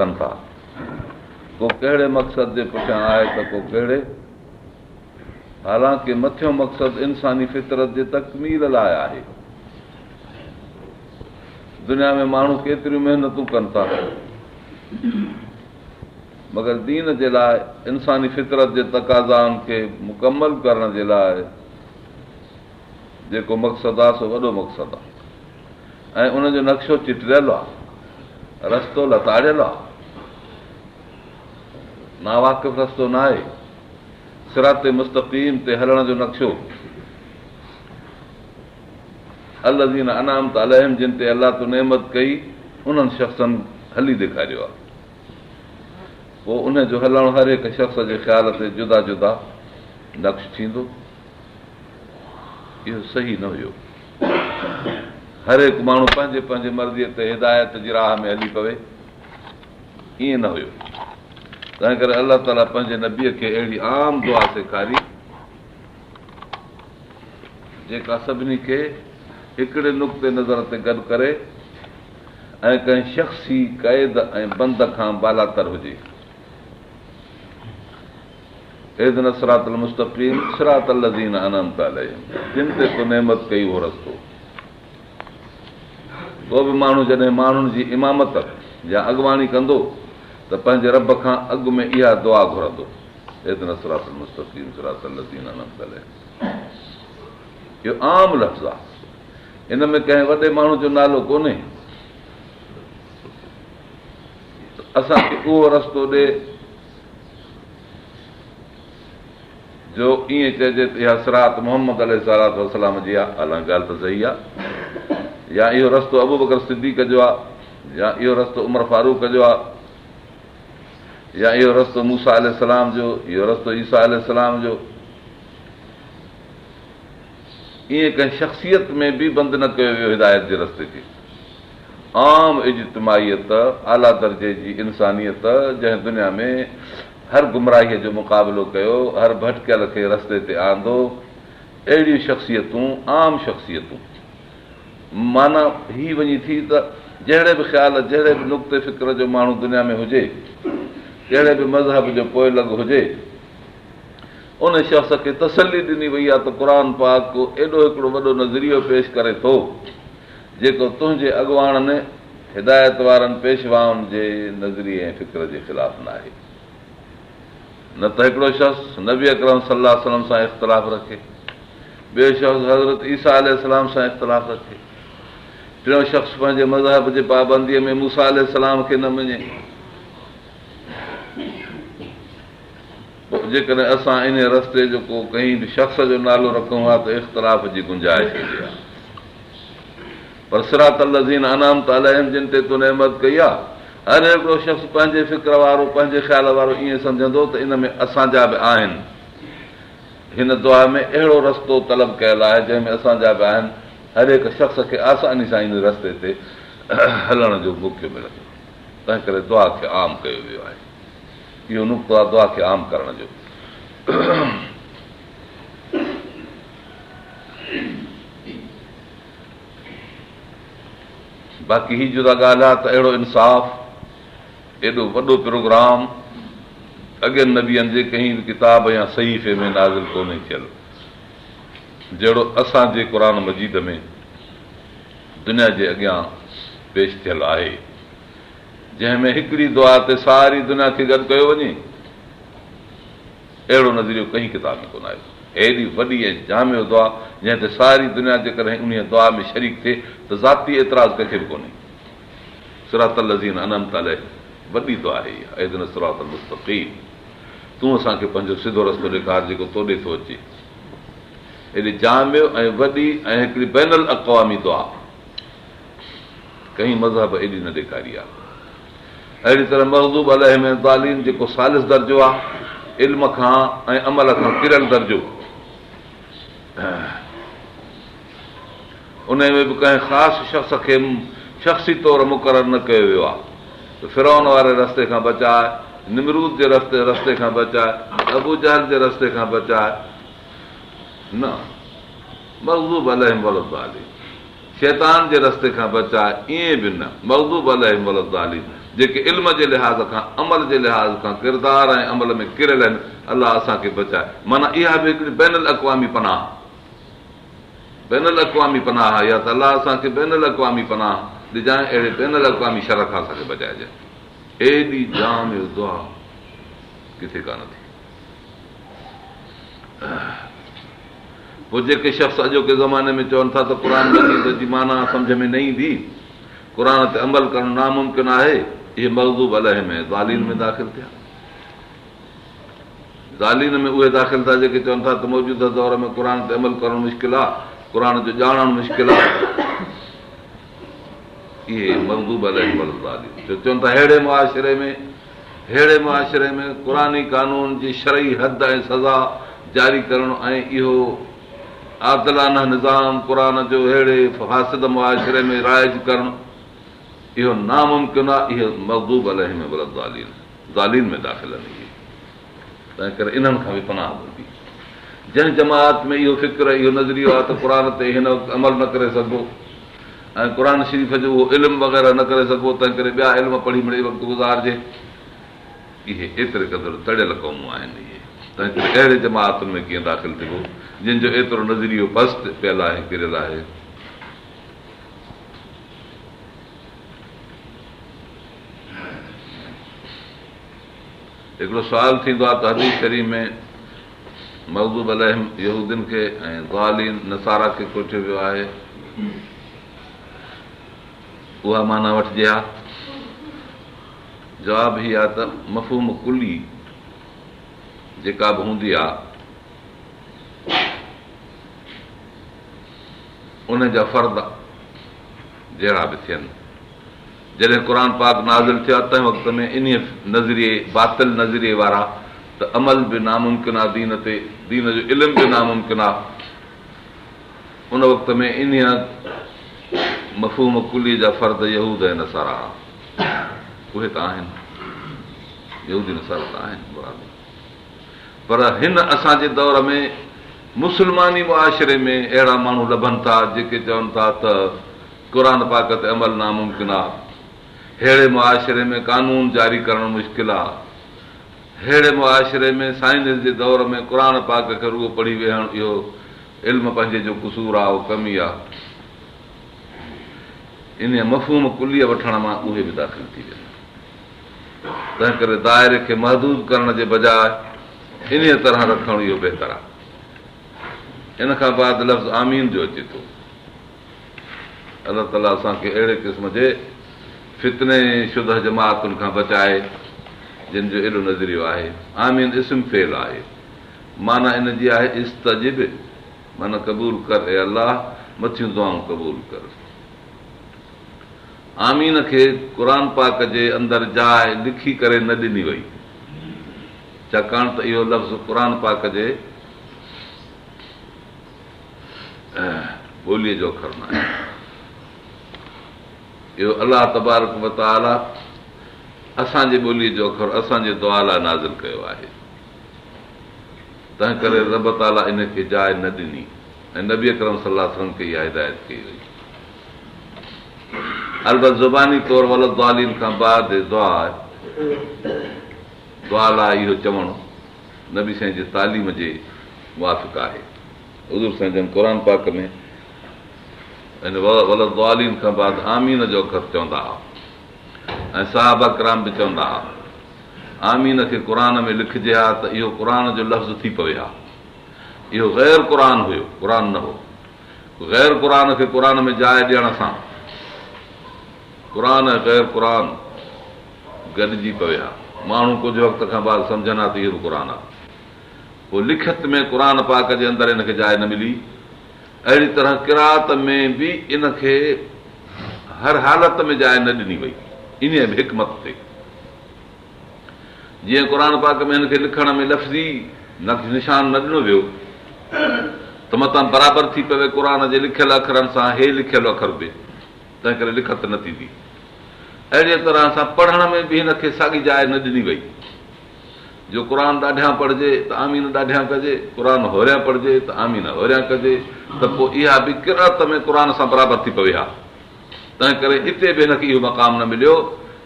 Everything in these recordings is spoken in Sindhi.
رکن ٿا. ڪو ڪهڙي مقصد جي پٺيان آهي ته ڪو ڪهڙي. حالانڪه مٿيون مقصد انساني فطرت جي تڪميل لاء آهي. دنيا ۾ ماڻهو ڪيتريون محنتون ڪن ٿا، مگر دين جي لاء انساني فطرت جي تقاضائن کي مڪمل ڪرڻ جي لاء جيڪو مقصد آهي سو وڏو مقصد آهي ۽ ان جو نقشو چٽريل آهي، رستو لتاڙيل آهي، ناواقف رستو ناهي. صراط مستقيم تي هلڻ جو نقشو الذين انعمت عليهم جن تي الله تو نعمت ڪئي انهن شخصن هلي ڏيکاريو آهي. پوء ان جو هلڻ هر هڪ شخص جي خيال تي جدا جدا نقش ٿيندو. اهو صحيح نه هيو. هر هڪ ماڻهو پنهنجي پنهنجي مرضيء تي هدايت جي راهه ۾ هلي پوي، ائين نه هيو. تنهن ڪري الله تعاليٰ پنهنجي نبيء کي اهڙي عام دعا سيکاري، جيڪا سڀني کي هڪڙي نقطي نظر تي گڏ ڪري ۽ ڪنهن شخصي قيد ۽ بند کان بالاتر هجي. اهدنا الصراط المستقيم صراط الذين انعمت عليهم جن تي تو نعمت ڪئي اهو رستو. ڪو به ماڻهو جڏهن ماڻهن جي امامت يا اڳواڻي ڪندو ته پنهنجي رب کان اڳ ۾ اها دعا گهرندو اهدنا الصراط المستقيم صراط الذين انعمت عليهم. اهو عام لفظ آهي، ان ۾ ڪنهن وڏي ماڻهو جو نالو ڪونهي. اسان کي اهو رستو ڏي جو ائين چئجي ته اها صراط محمد عليه الصلوة والسلام جي آهي، حالانڪه ڳالهه ته صحيح آهي، يا اهو رستو ابوبڪر صديق جو آهي، يا اهو رستو عمر فاروق جو آهي، يا اهو رستو موسيٰ عليه السلام جو، اهو رستو عيسيٰ عليه السلام جو. ائين ڪنهن شخصيت ۾ به بند نه ڪيو ويو هدايت جي رستي کي. عام اجتماعيت، اعليٰ درجي جي انسانيت جنهن دنيا ۾ هر گمراهيء جو مقابلو ڪيو، هر ڀٽڪيل کي رستي تي آندو، اهڙيون شخصيتون عام شخصيتون. معنيٰ هي وڃي ٿي ته جهڙي به خيال، جهڙي به نقطي فڪر جو ماڻهو دنيا ۾ هجي، ڪهڙي به مذهب جو پوئلڳ هجي، ان شخص کي تسلي ڏني وئي آهي ته قرآن پاڪ ايڏو هڪڙو وڏو نظريو پيش ڪري ٿو، جيڪو تنهنجي اڳواڻن، هدايت وارن پيشوائن جي نظريي ۽ فڪر جي خلاف ناهي. نه ته هڪڙو شخص نبي اڪرم صلي الله عليه وسلم سان اختلاف رکي، ٻيو شخص حضرت عيسيٰ عليه السلام سان اختلاف رکي، ٽيون شخص پنهنجي مذهب جي پابنديء ۾ موسيٰ عليه السلام کي نه مڃي. پوء جيڪڏهن اسان انهيء رستي جو ڪو ڪنهن به شخص جو نالو رکون ها ته اختلاف جي گنجائش هجي ها. پر صراط الذين انعمت عليهم جن تي تو نعمت ڪئي آهي، هر هڪڙو شخص پنهنجي فڪر وارو، پنهنجي خيال وارو ائين سمجهندو ته ان ۾ اسان جا به آهن. هن دعا ۾ اهڙو رستو طلب ڪيل آهي جنهن ۾ اسان جا به آهن. هر هڪ شخص کي آساني سان ان رستي تي هلڻ جو موقعو ملندو. تنهنڪري دعا کي عام ڪيو ويو آهي. اهو نقطو آهي دعا کي عام ڪرڻ جو. باقي هي جدا ڳالهه آهي ته اهڙو انصاف، ايڏو وڏو پروگرام اڳين نبين جي ڪنهن به ڪتاب يا صحيفي ۾ نازل ڪونهي ٿيل، جهڙو اسان جي قرآن مجيد ۾ دنيا جي اڳيان پيش ٿيل آهي. جنهن ۾ هڪڙي دعا تي ساري دنيا کي گڏ ڪيو وڃي، اهڙو نظريو ڪنهن ڪتاب ۾ ڪونه آيو. ايڏي وڏي ۽ جامع دعا جنهن تي ساري دنيا جيڪڏهن انهيء دعا ۾ شريڪ ٿئي ته ذاتي اعتراض ڪنهن کي به ڪونهي. صراط الذين انعمت عليهم وڏي دعا آهي اها، اهدنا الصراط المستقيم تون اسان کي پنهنجو سڌو رستو ڏيکار جيڪو تو ڏي ٿو اچي. ايڏي جامع ۽ وڏي ۽ هڪڙي بين الاقوامي دعا. ڪنهن مذهب ايڏي نه ڏيکاري آهي. اهڙي طرح مغضوب عليهم ۽ ضالين جيڪو ثالث درجو آهي، علم کان ۽ عمل کان ڪريل درجو، انهي ۾ به ڪنهن خاص شخص کي شخصي طور مقرر نه ڪيو ويو آهي ته فرعون واري رستي کان بچاء، نمرود جي رستي رستي کان بچاء، ابوجهل جي رستي کان بچاء، نه، مغضوب عليهم ولا الضالين. شيطان جي رستي کان بچاء، ائين به نه، مغضوب عليهم ولا الضالين. جيڪي علم جي لحاظ کان، عمل جي لحاظ کان، ڪردار ۽ عمل ۾ ڪريل آهن، الله اسان کي بچائي. معنيٰ اها به هڪڙي بين الاقوامي پناهه، بين الاقوامي پناهه آهي اها ته الله اسان کي بين الاقوامي پناهه ڏجانء، اهڙي بين الاقوامي شر کان اسان کي بچائجانء. ايڏي جامع دعا ڪٿي ڪانه ٿي. پوء جيڪي شخص اڄوڪي زماني ۾ چون ٿا ته قرآن مجيد جي معنيٰ سمجهه ۾ نه ايندي، قرآن تي عمل ڪرڻ ناممڪن آهي، اهي مغضوب عليهم ۽ ضالين ۾ داخل ٿيا. ضالين ۾ اهي داخل ٿيا جيڪي چون ٿا ته موجوده دور ۾ قرآن تي عمل ڪرڻ مشڪل آهي، قرآن جو ڄاڻڻ مشڪل آهي. اهي مغضوب عليهم ولا الضالين جو چون ٿا ههڙي معاشري ۾ ههڙي معاشري ۾ قرآني قانون جي شرعي حد ۽ سزا جاري ڪرڻ ۽ اهو عادلانه نظام قرآن جو ههڙي فاسد معاشري ۾ رائج ڪرڻ اهو ناممڪن آهي اهي مغضوب عليهم ولا الضالين ضالين ۾ داخل آهن اهي تنهن ڪري انهن کان به پناهه گهربي. جنهن جماعت ۾ اهو فڪر ۽ اهو نظريو آهي ته قرآن تي هن وقت عمل نه ڪري سگهبو ۽ قرآن شريف جو اهو علم وغيره نه ڪري سگهبو تنهن ڪري ٻيا علم پڙهي مڙئي وقت گذارجي. اهي ايتري قدر تڙيل قومون آهن اهي تنهن ڪري اهڙي جماعتن ۾ ڪيئن داخل ٿبو جن جو ايترو نظريو پست پيل آهي ڪريل آهي. هڪڙو سوال ٿيندو آهي ته حديث شريف ۾ مغضوب عليهم يهودين کي ۽ ضالين نصارا کي ڪوٺيو ويو آهي اها معنيٰ وٺجي ها؟ جواب هي آهي ته مفهوم ڪلي جيڪا به هوندي آهي ان جا فرد جهڙا به ٿين جڏهن قرآن پاڪ نازل ٿيو آهي تنهن وقت ۾ انهيء نظريي، باطل نظريي وارا ته عمل به ناممڪن آهي دين تي، دين جو علم به ناممڪن آهي. ان وقت ۾ انهيء مفهوم ڪلي جا فرد يهود ۽ نصارا ها. اهي ته آهن. يهودي نصارا ته آهن مراد. پر هن اسان جي دور ۾ مسلماني معاشري ۾ اهڙا ماڻهو لڀن ٿا جيڪي چون ٿا ته قرآن پاڪ تي عمل ناممڪن آ. ههڙي معاشري ۾ قانون جاري ڪرڻ مشڪل آ. ههڙي معاشري ۾ سائنس جي دور ۾ قرآن پاڪ کي رڳو پڙهي ويهڻ اهو علم پنهنجي جو قصور آ اهو ڪمي آ. انهيء مفهوم ڪليء وٺڻ مان اهي به داخل ٿي ويندا. تنهنڪري دائري کي محدود ڪرڻ جي بجاء انهيء طرح رکڻ اهو بهتر آ. ان کان بعد لفظ آمين جو اچي ٿو. الله تعاليٰ اسان کي اهڙي قسم جي فتني شده جماعتن کان بچائي جن جو اهڙو نظريو آهي. آمين اسم فعل آهي. معنيٰ ان جي آهي استجب معنيٰ قبول ڪر اي الله مٿيون دعائون قبول ڪر. آمين کي قرآن پاڪ جي اندر جاء لکي ڪري نه ڏني وئي ڇاڪاڻ ته اهو لفظ قرآن پاڪ جي ٻوليء جو اکر ناهي. اهو الله تبارڪ و تعاليٰ اسان جي ٻوليء جو اکر اسان جي دعا لاء نازل ڪيو آهي. تنهن ڪري رب تعاليٰ ان کي جاء نه ڏني ۽ نبي اڪرم صلي الله عليه وسلم کي اها هدايت ڪئي وئي. البت زباني طور ولا الضالين کان بعد دعا دعا لاء اهو چوڻ نبي سائين جي تعليم جي موافق آهي. حضور سائين جن قرآن پاڪ ۾ ان ولا الضالين کان بعد آمين جو اکر چوندا ها ۽ صحابه ڪرام به چوندا ها. آمين کي قرآن ۾ لکجي ها ته اهو قرآن جو لفظ ٿي پوي ها. اهو غير قرآن هيو، قرآن نه هو. غير قرآن کي قرآن ۾ جاء ڏيڻ سان قرآن ۽ غير قرآن گڏجي پوي ها. ماڻهو ڪجهه وقت کان بعد سمجهن ها ته اهو به قرآن آهي. پوء لکت ۾ قرآن پاڪ جي اندر ان کي جاء نه ملي. اهڙي طرح قرائت ۾ به ان کي هر حالت ۾ جاء نه ڏني وئي. انهيء به حڪمت تي جيئن قرآن پاڪ ۾ هن کي لکڻ ۾ لفظي نشان نه ڏنو ويو ته متان برابر ٿي پوي قرآن جي لکيل اکرن سان هي لکيل اکر به، تنهنڪري لکت نه ٿيندي. اهڙيء طرح سان پڙهڻ ۾ به هن کي ساڳي جاء نه ڏني وئي. جو قرآن ڏاڍيان پڙهجي ته آمين ڏاڍيان ڪجي، قرآن هوريان پڙهجي ته آمين هوريان ڪجي ته پوء اها به قرائت ۾ قرآن سان برابر ٿي پوي ها. تنهنڪري اتي به هن کي اهو مقام نه مليو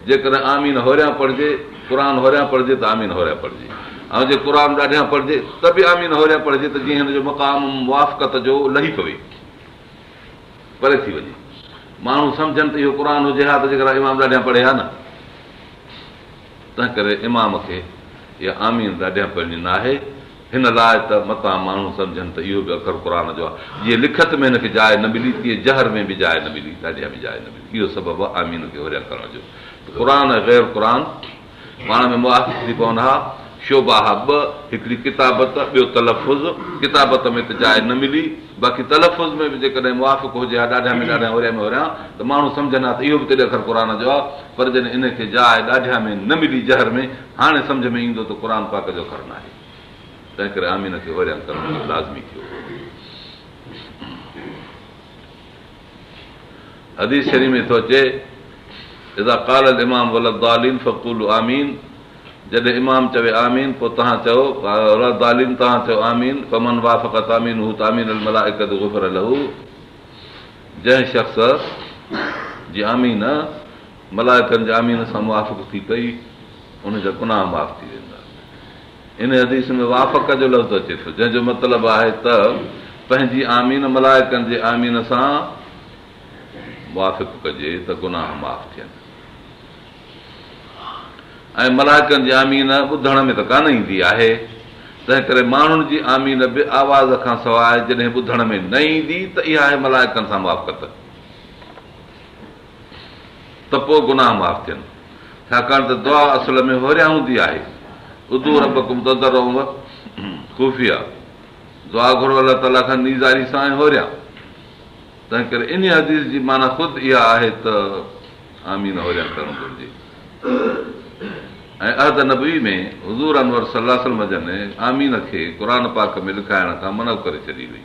جيڪڏهن آمين هوريان پڙهجي، قرآن هوريان پڙهجي ته آمين هوريان پڙهجي ۽ جي قرآن ڏاڍيان پڙهجي ته به آمين هوريان پڙهجي ته جيئن هن جو مقام موافقت جو لهي پوي، پري ٿي وڃي. ماڻهو سمجهن ته اهو قرآن هجي ها ته جيڪر امام ڏاڍيان پڙهي ها نه. تنهنڪري امام کي اها آمين ڏاڍيان پڙهڻي ناهي. هن لاء ته متان ماڻهو سمجهن ته اهو به اکر قرآن جو آهي. جيئن لکت ۾ هن کي جاء نه ملي، تيئن جهر ۾ به جاء نه ملي، ڏاڍيان به جاء نه ملي. اهو سبب آهي آمين کي هوريان ڪرڻ جو ته قرآن ۽ غير قرآن پاڻ ۾ موافق ٿي پون ها. شعبا ها ٻه، هڪڙي ڪتابت، ٻيو تلفظ. ڪتابت ۾ ته جاء نه ملي، باقي تلفظ ۾ به جيڪڏهن موافق هجي ها ڏاڍيان ۾ ڏاڍيان هوريان ۾ هوريان ته ماڻهو سمجهن ها ته اهو به تيڏي اکر قرآن جو آهي، پر جڏهن انهي کي جاء ڏاڍيان ۾ نه ملي جهر ۾، هاڻي سمجهه ۾ ايندو ته قرآن پاڪ جو اکر ناهي. تنهنڪري آمين کي هوريان ڪرڻ اهو لازمي ٿيو. حديث شريف ۾ ٿو اچي، اذا قال الامام ولا الضالين فقولوا آمين جڏهن امام چوي آمين پوء توهان چئو ولا الضالين توهان چئو آمين فمن وافق تامينه تامين الملائڪة غفر له جنهن شخص جي آمين ملائڪن جي آمين سان موافق ٿي پئي ان جا گناهه معاف ٿي ويندا. ان حديث ۾ وافق جو لفظ اچي ٿو، جنهن جو مطلب آهي ته پنهنجي آمين ملائڪن جي آمين سان موافق ڪجي ته گناهه معاف ٿين ۽ ملائڪن جي آمين ٻڌڻ ۾ ته ڪانه ايندي آهي، تنهنڪري ماڻهن جي آمين به آواز کان سواء جڏهن ٻڌڻ ۾ نه ايندي ته اها آهي ملائڪن سان موافقت. ته پوء گناهه معاف ٿين، ڇاڪاڻ ته دعا اصل ۾ هوريان هوندي آهي، ادعوا ربڪم تضرعا و خفيا، دعا گهرو الله تعاليٰ کان نيزاري سان ۽ هوريان، تنهنڪري انهيء حديث جي معنيٰ خود اها آهي ته آمين هوريان ڪرڻ گهرجي ۽ عهد نبوي ۾ حضور انور صلي الله عليه وسلم جن آمين کي قرآن پاڪ ۾ لکائڻ کان منع ڪري ڇڏي هئي.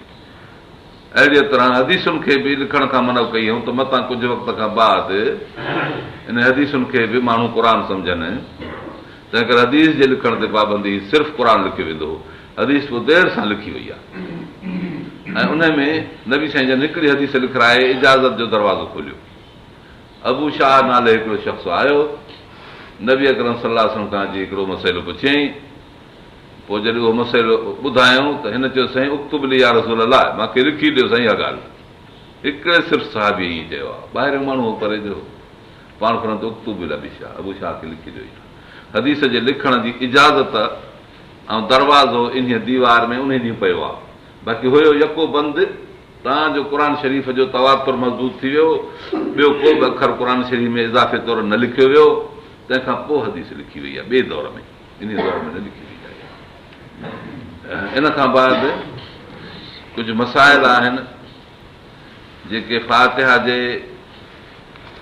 اهڙيء طرح حديثن کي به لکڻ کان منع ڪئي هئائون ته متان ڪجهه وقت کان بعد انهن حديثن کي به ماڻهو قرآن سمجهن. تنهنڪري حديث جي لکڻ تي پابندي هئي، صرف قرآن لکيو ويندو هو. حديث پوء دير سان لکي وئي آهي ۽ انهي ۾ نبي سائين جن هڪڙي حديث لکرائي اجازت جو دروازو کوليو. ابو شاهه نالي هڪڙو شخص آيو، نبي اڪرم صلي الله عليه وسلم کان اچي هڪڙو مسئلو پڇيائين. پوء جڏهن اهو مسئلو ٻڌايائون ته هن چيو سائين اڪتب لي يا رسول الله مان کي لکي ڏيو سائين اها ڳالهه. هڪڙي صرف صحابي ائين چيو آهي. ٻاهريون ماڻهو هو پري جو هو. پاڻ فرمايو ته اڪتبي لابي شاهه ابو شاهه کي لکي ڏيو اها حديث جي لکڻ جي اجازت ۽ دروازو انهيء ديوار ۾ انهي ڏينهن پيو آهي. باقي هيو يڪو بند تان جو قرآن شريف جو تواتر مضبوط ٿي ويو ٻيو ڪو به اکر قرآن شريف ۾ اضافي طور نه لکيو ويو تنهن کان پوء حديث لکي وئي آهي ٻئي دور ۾. انهيء دور ۾ نه لکي وئي آهي. ان کان بعد ڪجهه مسائل آهن جيڪي فاتحه جي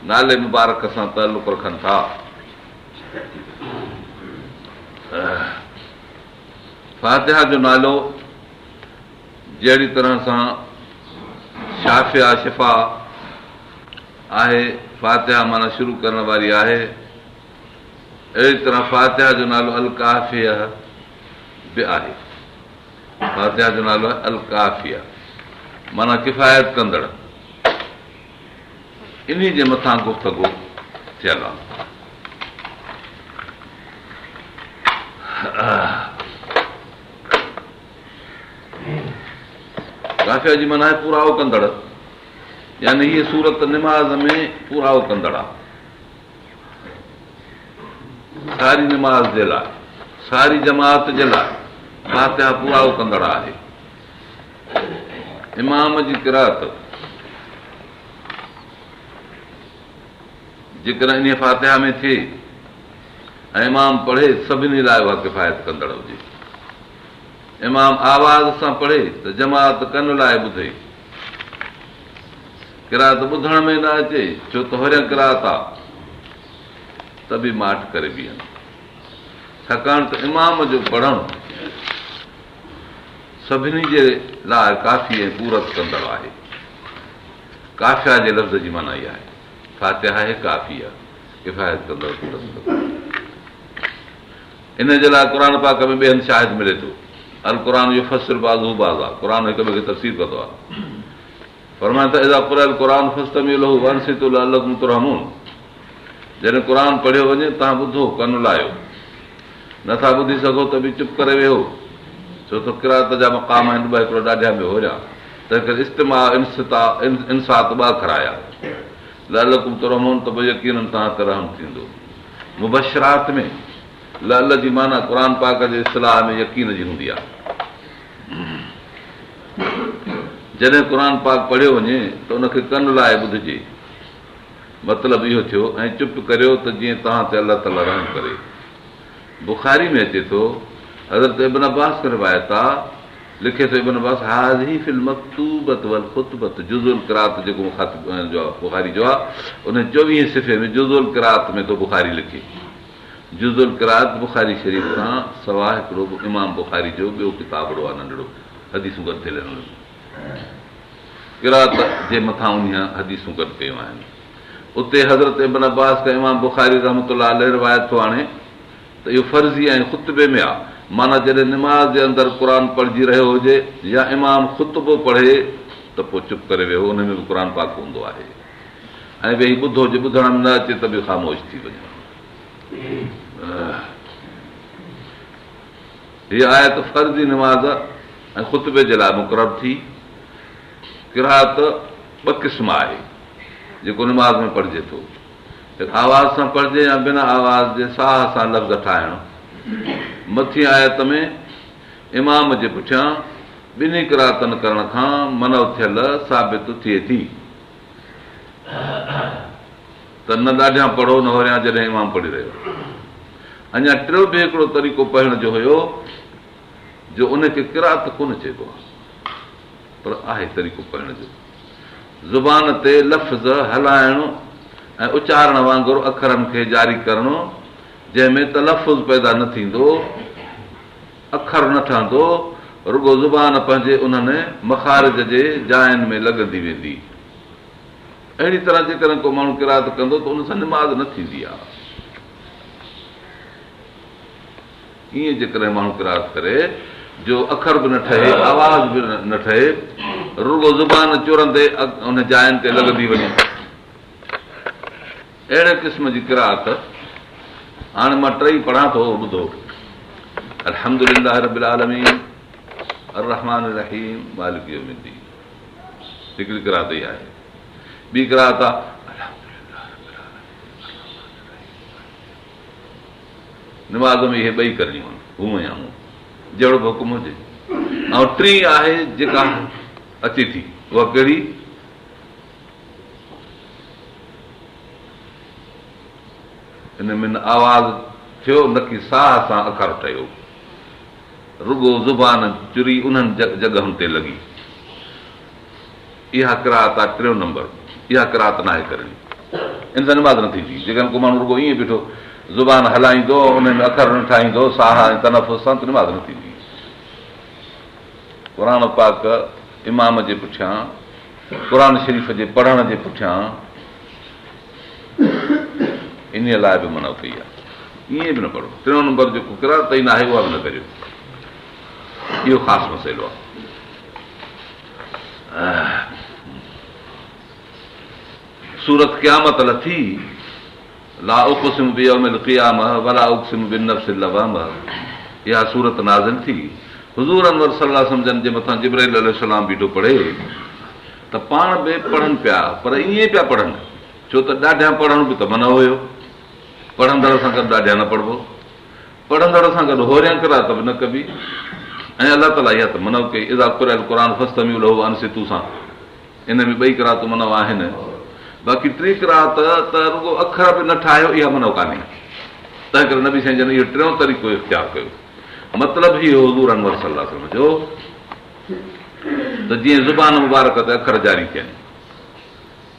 نالي مبارڪ سان تعلق رکن ٿا. فاتحه جو نالو جهڙي طرح سان شافيه شفا آهي، فاتحه معنيٰ شروع ڪرڻ واري آهي. اهڙي طرح فاتحه جو نالو الڪافيه به آهي. فاتحه جو نالو آهي الڪافيه معنيٰ ڪفايت ڪندڙ. انهي جي مٿان گفتگو ٿيل آهي. ڪافيه جي معنيٰ آهي پورائو ڪندڙ يعني هيء سورت نماز ۾ پورائو ڪندڙ آهي. ساري نماز جي لاء، ساري جماعت جي لاء فاتحه پورائو ڪندڙ آهي. امام جي قرائت جيڪڏهن انهيء فاتحه ۾ ٿئي ۽ امام پڙهي سڀني لاء اها ڪفايت ڪندڙ هجي. امام آواز سان پڙهي ته جماعت ڪن لائي ٻڌي. قرائت ٻڌڻ ۾ نه اچي، ڇو ته هوريان قرائت آ، ته به ماٺ ڪري بيهن. ڇاڪاڻ ته امام جو پڙهڻ سڀني جي لاء ڪافي ۽ پورت ڪندڙ آهي. ڪافيه جي لفظ جي معنيٰ اها آهي. فاتحه آهي ڪافيه، ڪفايت ڪندڙ، پورت ڪندڙ. انهيء جي لاء قرآن پاڪ ۾ ٻئي هنڌ شاهد ملي ٿو. القرآن يفسر بعضه بعضا، قرآن هڪ ٻئي کي تفسير ڪندو آهي. فرمائن ٿا اذا قرئ القرآن فاستمعوا له وانصتوا لعلڪم ترحمون. جڏهن قرآن پڙهيو وڃي توهان ٻڌو، ڪن لايو. نه ٿا ٻڌي سگهو ته به چپ ڪري ويهو، ڇو ته قرائت جا مقام آهن ٻه هڪڙو ڏاڍيان ٻيو هوريان، تنهنڪري استماع انصات ٻه اکر آيا. لعلڪم ترحمون ته پوء يقيناً توهان تي رحم ٿيندو. مبشرات ۾ لعل جي معنيٰ قرآن پاڪ جي اصطلاح ۾ يقين جي هوندي آهي. جڏهن قرآن پاڪ پڙهيو وڃي ته ان کي ڪن لائي ٻڌجي. مطلب اهو ٿيو ۽ چپ ڪريو ته جيئن توهان تي الله تعاليٰ رحم ڪري. بخاري ۾ اچي ٿو، حضرت ابن عباس کان روايت آ، لکي ٿو ابن عباس هذه في المڪتوبة والخطبة جزء القرات جيڪو مخاطب جو بخاري جو آ، ان چوويهين صفحي ۾ جزء القرات ۾ ٿو بخاري لکي. جزء القرات بخاري شريف کان سوا هڪڙو امام بخاري جو ٻيو ڪتابڙو آ ننڍڙو حديثون گڏ ٿيل آهن ان ۾. قرات جي مٿان انهيء حديثون گڏ ڪيون آهن. اتي حضرت ابن عباس کان امام بخاري رحمة الله عليه روايت ٿو آڻي ته اهو فرضي ۽ خطبي ۾ آ، معنيٰ جڏهن نماز جي اندر قرآن پڙهجي رهيو هجي يا امام خطبو پڙهي ته پوء چپ ڪري ويهو، انهي ۾ به قرآن پاڪ هوندو آهي ۽ ويهي ٻڌو، جي ٻڌڻ ۾ نه اچي ته به خاموش ٿي وڃو. هيء آيت فرضي نماز ۽ خطبي جي لاء مقرر ٿي. قرائت ٻه قسم آهي، جيڪو نماز ۾ پڙهجي ٿو. هڪ آواز سان پڙهجي يا بنا آواز جي ساهه سان لفظ ٺاهڻ. مٿين آيت ۾ امام جي پٺيان ٻنهي قرائتن ڪرڻ کان منع ٿيل ثابت ٿئي ٿي ته نه ڏاڍيان پڙهو نه هوريان جڏهن امام پڙهي رهيو آهي. اڃا ٽيون به هڪڙو طريقو پڙهڻ جو هيو جو ان کي قرائت ڪونه چئبو آهي پر آهي طريقو پڙهڻ جو زبان تي لفظ هلائڻ ۽ اچارڻ وانگر اکرن کي جاري ڪرڻ جنهن ۾ تلفظ پيدا نه ٿيندو اکر نه ٺهندو رڳو زبان پنهنجي انهن مخارج جي جاين ۾ لڳندي ويندي اهڙي طرح جيڪڏهن ڪو ماڻهو قرائت ڪندو ته ان سان نماز نه ٿيندي آهي ائين جيڪڏهن ماڻهو قرائت ڪري جو اکر به نه ٺهي، آواز به نه ٺهي، رڳو زبان چرندي ان جاين تي لڳندي وڃي. اهڙي قسم جي قرائت هاڻي مان ٽئي پڙهان ٿو، ٻڌو. الحمد لله رب العالمين الرحمٰن الرحيم مالڪ يوم الدين هڪڙي قرائت اها آهي. ٻي قرائت آهي الحمد لله رب العالمين نماز ۾ اهي ٻئي ڪرڻيون آهن، هونء يا هونء، جهڙو به حڪم هجي. ۽ ٽين آهي جيڪا اچي ٿي، اها ڪهڙي؟ ان ۾ نه آواز ٿيو نه ڪي ساهه سان اکر ٺهيو، رڳو زبان چري انهن جڳهن تي لڳي. اها قرائت آهي ٽيون نمبر، اها قرائت ناهي ڪرڻي، ان سان نماز نه ٿيندي. جيڪڏهن ڪو ماڻهو رڳو ائين بيٺو زبان هلائيندو ۽ ان ۾ اکر نه ٺاهيندو ساهه ۽ تنفس سان ته نماز نه ٿيندي. قرآن پاڪ امام جي پٺيان قرآن شريف جي پڙهڻ جي پٺيان انهيء لاء به منع ڪئي آهي. ائين به نه پڙهو. ٽيون نمبر جيڪو قرائت ئي ناهي اها به نه ڪريو. اهو خاص مسئلو آهي. سورت قيامت لٿي، لا اقسم بيوم القيامه ولا اقسم بالنفس اللوامه اها سورت نازل ٿي. حضور انور صلي الله عليه وسلم جن جي مٿان جبرائيل عليه السلام بيٺو پڙهي ته پاڻ به پڙهن پيا پر ائين پيا پڙهن ڇو ته ڏاڍيان پڙهڻ به ته منع هيو پڙهندڙ سان گڏ ڏاڍيان نه پڙهبو پڙهندڙ سان گڏ هوريان قرائت به نه ڪبي ۽ الله تعاليٰ اها ته منع ڪئي اذا قرئ القرآن فاستمعوا له وانصتوا سان ان ۾ ٻئي قرائتون منع آهن باقي ٽين قرائت ته رڳو اکر به نه ٺاهيو اها منع ڪانهي تنهن ڪري نبي سائين جن اهو ٽيون طريقو اختيار ڪيو مطلب هي هو حضور انور صلي الله عليه وسلم جو ته جيئن زبان مبارڪ تي اکر جاري ٿين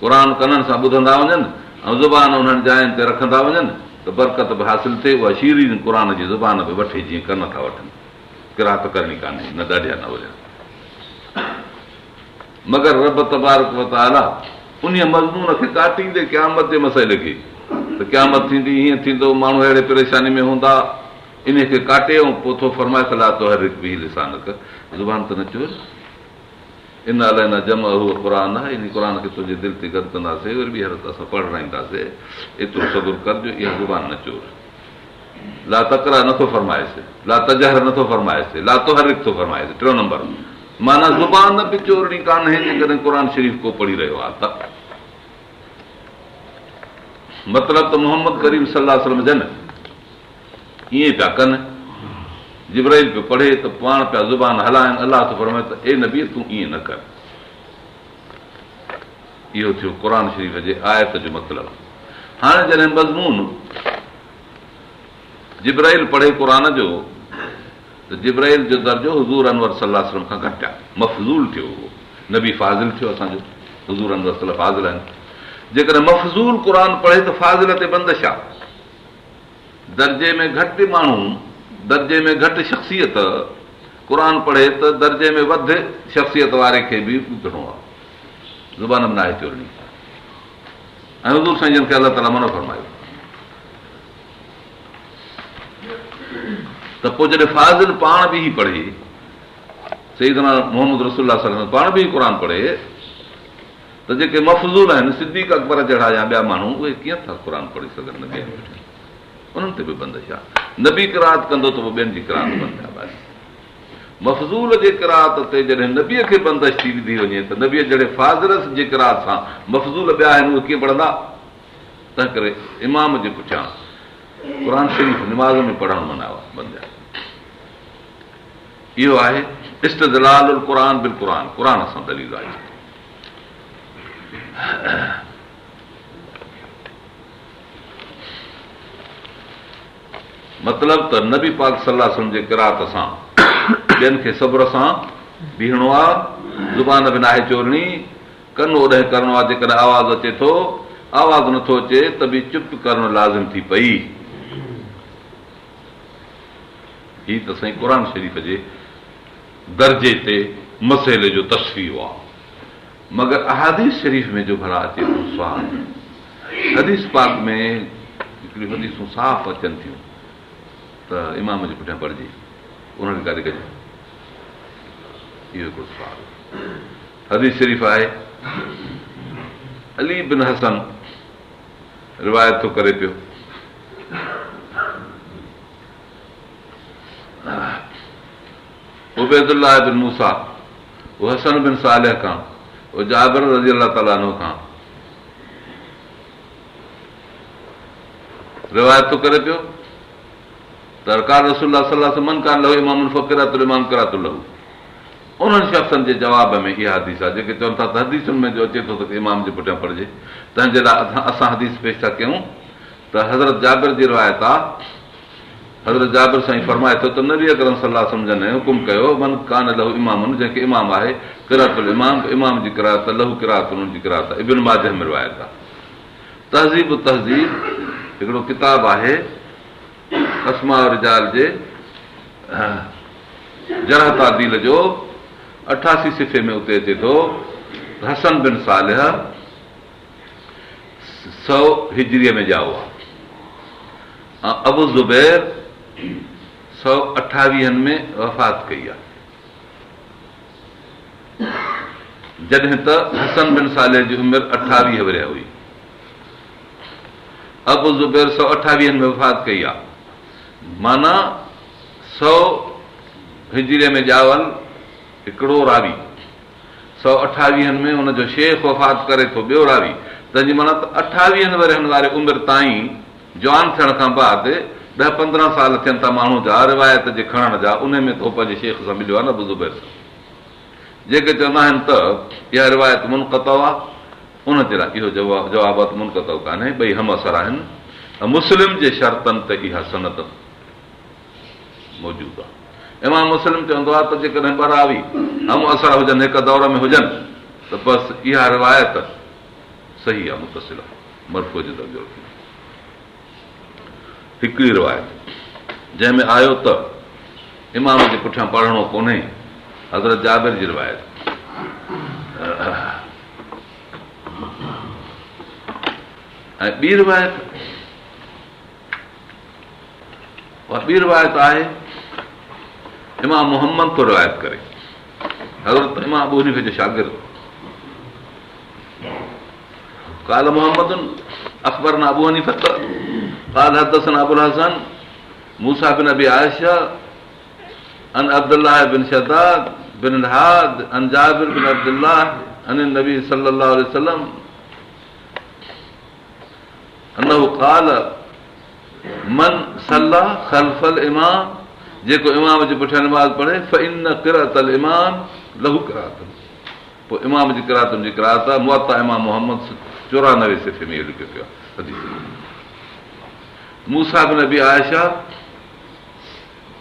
قرآن ڪنن سان ٻڌندا وڃن ۽ زبان انهن جاين تي رکندا وڃن ته برڪت به حاصل ٿئي، اها شيرين قرآن جي زبان به وٺي جيئن ڪن ٿا وٺن. قرائت ڪرڻي ڪانهي، نه ڏاڍيان نه هوريان. مگر رب تبارڪ و تعاليٰ انهيء مضمون کي ڪاٽيندي قيامت جي مسئلي کي ته قيامت ٿيندي، هيئن ٿيندو، ماڻهو اهڙي پريشاني ۾ هوندا، انهيء کي ڪاٽي ۽ پوء ٿو فرمائي ته لا تحرڪ به لسانڪ زبان ته نه چور. ان علينا جمعه وقرآنه انهي قرآن کي تنهنجي دل تي گڏ ڪنداسين وري ٻيهر اسان پڙهرائينداسين ايترو صبر ڪر جو اها زبان نه چور. لا تقرا نٿو فرمائيس، لا تجهر نٿو فرمائيس، لا تحرڪ ٿو فرمائيس. ٽيون نمبر معنيٰ زبان به چورڻي ڪانهي جيڪڏهن قرآن شريف ڪو پڙهي رهيو آهي ته مطلب ته محمد ڪريم صلي الله عليه وسلم جن ائين پيا ڪن، جبرائيل پيو پڙهي ته پاڻ پيا زبان هلائن، الله ٿو فرمائي ته اي نبي تون ائين نه ڪر. اهو ٿيو قرآن شريف جي آيت جو مطلب. هاڻي جڏهن مضمون جبرائيل پڙهي قرآن جو ته جبرائيل جو درجو حضور انور صلي الله عليه وسلم کان گهٽ آهي، مفضول ٿيو اهو نبي فاضل ٿيو اسان جو حضور انور صلي الله فاضل آهن. جيڪڏهن مفضول قرآن پڙهي ته فاضل تي بندش آهي. درجي ۾ گهٽ ماڻهو، درجي ۾ گهٽ شخصيت قرآن پڙهي ته درجي ۾ وڌ شخصيت واري کي به ٻڌڻو آهي. زبان به ناهي چورڻي ۽ حضور سائين جن کي الله تعاليٰ منع فرمايو ته پوء جڏهن فاضل پاڻ بيهي پڙهي سيدنا محمد رسول الله صلي الله عليه وسلم پاڻ بيهي قرآن پڙهي ته جيڪي مفضول آهن صديق اڪبر جهڙا يا ٻيا ماڻهو اهي ڪيئن ٿا قرآن پڙهي سگهن نبي انهن تي به بندش آهي نبي قرات ڪندو ته پوء ٻين جي قرات بند آهي مفضول جي قرات تي جڏهن نبيء کي بندش ٿي وڌي وڃي ته نبيء جهڙي فاضل جي قرات سان مفضول ٻيا آهن اهي ڪيئن پڙهندا؟ تنهنڪري امام جي پٺيان قرآن شريف نماز ۾ پڙهڻ منع بند آهي. اهو آهي استدلال القرآن بالقرآن قرآن سان دليل آهي. مطلب ته نبي پاڪ صلي الله عليه وسلم جي قرات سان ٻين کي صبر سان بيهڻو آ، زبان به ناهي چورڻي، ڪن اوڏانهن ڪرڻو آ جيڪڏهن آواز اچي ٿو، آواز نٿو اچي ته به چپ ڪرڻ لازم ٿي پئي. هي ته سائين قرآن شريف جي درجي تي مسئلي جو تصفيو آ. مگر احاديث شريف ۾ جو ڀلا اچي ٿو سوال حديث پاڪ ۾ هڪڙيون حديثون صاف اچن ٿيون ته امام جي پٺيان پڙهجي انهن کي ڪاڏي ڪجي اهو هڪڙو سوال حديث شريف آهي علي بن حسن روايت ٿو ڪري پيو عبيد الله بن موسيٰ اهو حسن بن صالح کان اهو جابر رضي الله تعالٰي عنه کان روايت ٿو ڪري پيو ته قال رسول الله صلي الله عليه وسلم من ڪان له امام فقراءة الامام قراءة له انهن شخصن جي جواب ۾ اها حديث آهي جيڪي چون ٿا ته حديثن ۾ جو اچي ٿو ته امام جي پٺيان پڙهجي تنهن جي لاء اسان حديث پيش ٿا ڪيون ته حضرت جابر جي روايت آهي حضرت جابر سائين فرمائي ٿو ته نبي اڪرم صلي الله عليه وسلم جن حڪم ڪيو، من ڪان له امام جنهن کي امام آهي، قراءة الامام امام جي قرائت له قراءة ان جي قرائت ابن ماجه ۾ روايت آهي. تهذيب التهذيب هڪڙو ڪتاب آهي اسماء الرجال جي جرح تعديل جو 88 صفحي ۾ اتي اچي ٿو ته حسن بن صالح سؤ هجريء ۾ ڄائو آهي. ۽ ابو الزبير سؤ اٺاويهن ۾ وفات ڪئي آهي. جڏهن ته حسن بن صالح جي عمر اٺاويهه ورهيه هئي. ابو الزبير سؤ اٺاويهن ۾ وفات ڪئي آهي. معنيٰ سؤ هجريء ۾ ڄاول هڪڙو راوي. سؤ اٺاويهن ۾ ان جو شيخ وفات ڪري ٿو ٻيو راوي، تنهن جي معنيٰ ته اٺاويهن ورهين واري عمر تائين جوان ٿيڻ کان بعد ڏهه پندرهن سال ٿين ٿا ماڻهو جا روايت جي کڻڻ جا انهي ۾ ته هو پنهنجي شيخ سان مليو آهي نه ابو زبير سان. جيڪي چوندا آهن ته اها روايت منقطع آهي ان جي لاء اهو جواب آهي ته منقطع ڪانهي ٻئي همعصر آهن ۽ مسلم جي شرطن تي اها سند موجود آهي. امام مسلم چوندو آهي ته جيڪڏهن ٻه راوي همعصر هجن هڪ دور ۾ هجن ته بس اها روايت صحيح آهي متصل آهي مرفوع جو درجو رکي ٿي. هڪڙي روايت جنهن ۾ آيو ته امام جي پٺيان پڙهڻو ڪونهي حضرت جابر جي روايت ۽ ٻي روايت اها ٻي روايت آهي امام محمد ٿو روايت ڪري. حضرت امام ابو حنيفه جو شاگرد. قال محمد اخبرنا ابو حنيفه قال حدثنا ابو الحسن موسيٰ بن ابي عائشه عن عبدالله بن شداد بن الهاد عن جابر بن عبدالله عن النبي صلي الله عليه وسلم انه قال من صلي خلف الامام جيڪو امام جي پٺيان نماز پڙهي فان قراءة الامام له قراءة پوء امام جي قرائت ان جي قرائت آهي موطا امام محمد 94 صفحي ۾ اهو لکيو پيو آهي حديث موسيٰ بن ابي عائشه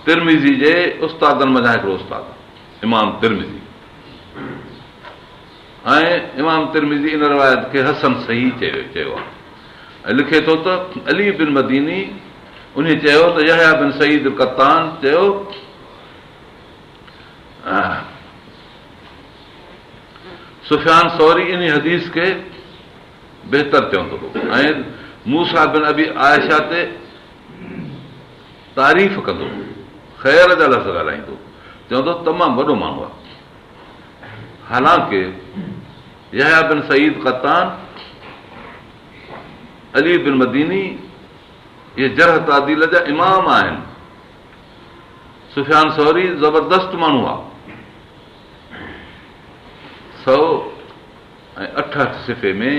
ترمذي جي استادن منجهان هڪڙو استاد امام ترمذي ۽ امام ترمذي ان روايت کي حسن صحيح چيو آهي ۽ لکي ٿو ته علي بن مديني انهي چيو ته يحيٰ بن سعيد القطان چيو سفيان ثوري انهي حديث کي بهتر چوندو هو ۽ موسيٰ بن ابي عائشه تي تعريف ڪندو هو، خير جا لفظ ڳالهائيندو هو، چوندو هو تمام وڏو ماڻهو آهي. حالانڪه يحيٰ بن سعيد قطان، علي بن مديني اهي جرح تعديل جا امام آهن. سفيان ثوري زبردست ماڻهو آهي. 168 صفحي ۾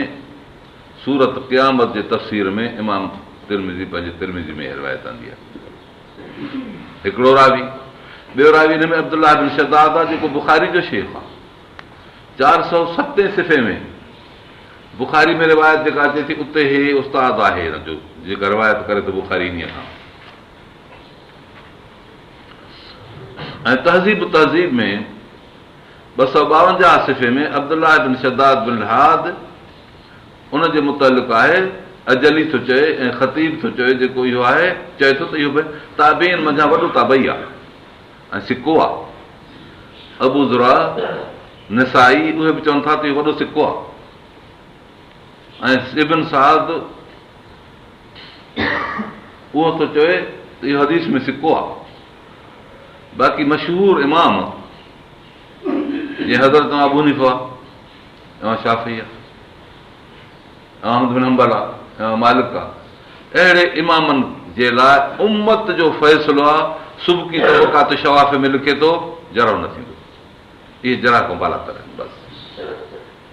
سورت قيامت جي تفسير ۾ امام ترمذي پنهنجي ترمذي ۾ اها روايت آندي آهي. هڪڙو راوي، ٻيو راوي ان ۾ عبدالله بن شداد آهي جيڪو بخاري جو شيخ آهي. 407 صفحي ۾ بخاري ۾ روايت جيڪا اچي ٿي اتي هي استاد آهي هن جو جيڪا روايت ڪري ٿو بخاري انهيء کان. ۽ تهذيب التهذيب ۾ 252 صفحي ۾ عبدالله بن شداد بن الهاد ان جي متعلق آهي، عجلي ٿو چئي ۽ خطيب ٿو چئي جيڪو اهو آهي، چئي ٿو ته اهو به تابعين منجهان وڏو تابعي آهي ۽ ثقو آهي. ابو زرعه، نسائي اهي به چون ٿا ته اهو وڏو ثقو آهي ۽ ابن سعد اهو ٿو چوي ته اهو حديث ۾ ثقو آهي. باقي مشهور امام جيئن حضرت امام ابو حنيفه امام شافعي امام احمد بن حنبل آ امام مالڪ آ اهڙي امامن جي لاء امت جو فيصلو آ سبڪي طبقات الشوافع ۾ لکي ٿو جرح نه ٿيندو اهي جرح کان بالاتر آهن بس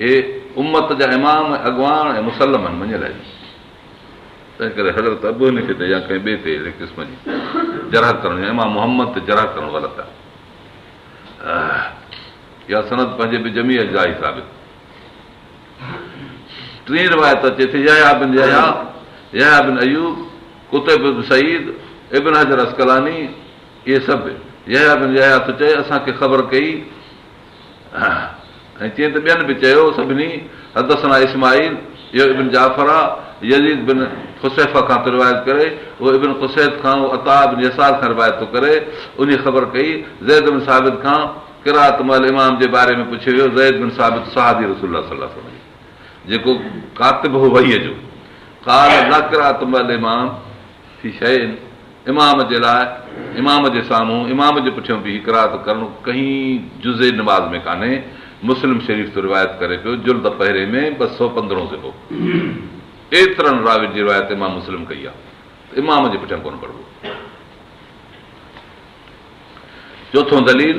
اهي امت جا امام ۽ اڳواڻ ۽ مسلم آهن مڃيل آهن تنهن ڪري حضرت ابو حنيفي تي يا ڪنهن ٻئي تي اهڙي قسم جي جرح ڪرڻ يا امام محمد تي جرح ڪرڻ غلط آهي. اها سند پنهنجي بجميع اجزائه ثابت. ٽين روايت اچي ٿي يحيٰ بن يحيٰ، يحيٰ بن ايوب، قتيبه بن سعيد، ابن حجر عسقلاني اهي سڀ يحيٰ بن يحيٰ ٿو چئي اسان کي خبر ڪئي ۽ چيائين ته ٻين به چيو، سڀني، حدثنا اسماعيل، اهو ابن جعفر آ، يزيد بن خصيفه کان ٿو روايت ڪري، اهو ابن قصيط کان، اهو عطاء بن يسار کان روايت ٿو ڪري، انهي خبر ڪئي، زيد بن ثابت کان، قراءت مع الامام جي باري ۾ پڇيو ويو، زيد بن ثابت صحابي رسول الله صلي الله عليه وسلم جو، جيڪو ڪاتب هو وحي جو، قال لا قراءة مع الامام في شيء امام جي لاء امام جي سامهون امام جي پٺيان بيهي قرائت ڪرڻ ڪنهن جزء نماز ۾ ڪانهي، مسلم شريف ٿو روايت ڪري پيو جلد پهرين ۾ 215 صفحو ايترن راوين جي روايت امام مسلم ڪئي آهي ته امام جي پٺيان ڪونه پڙهبو. چوٿون دليل،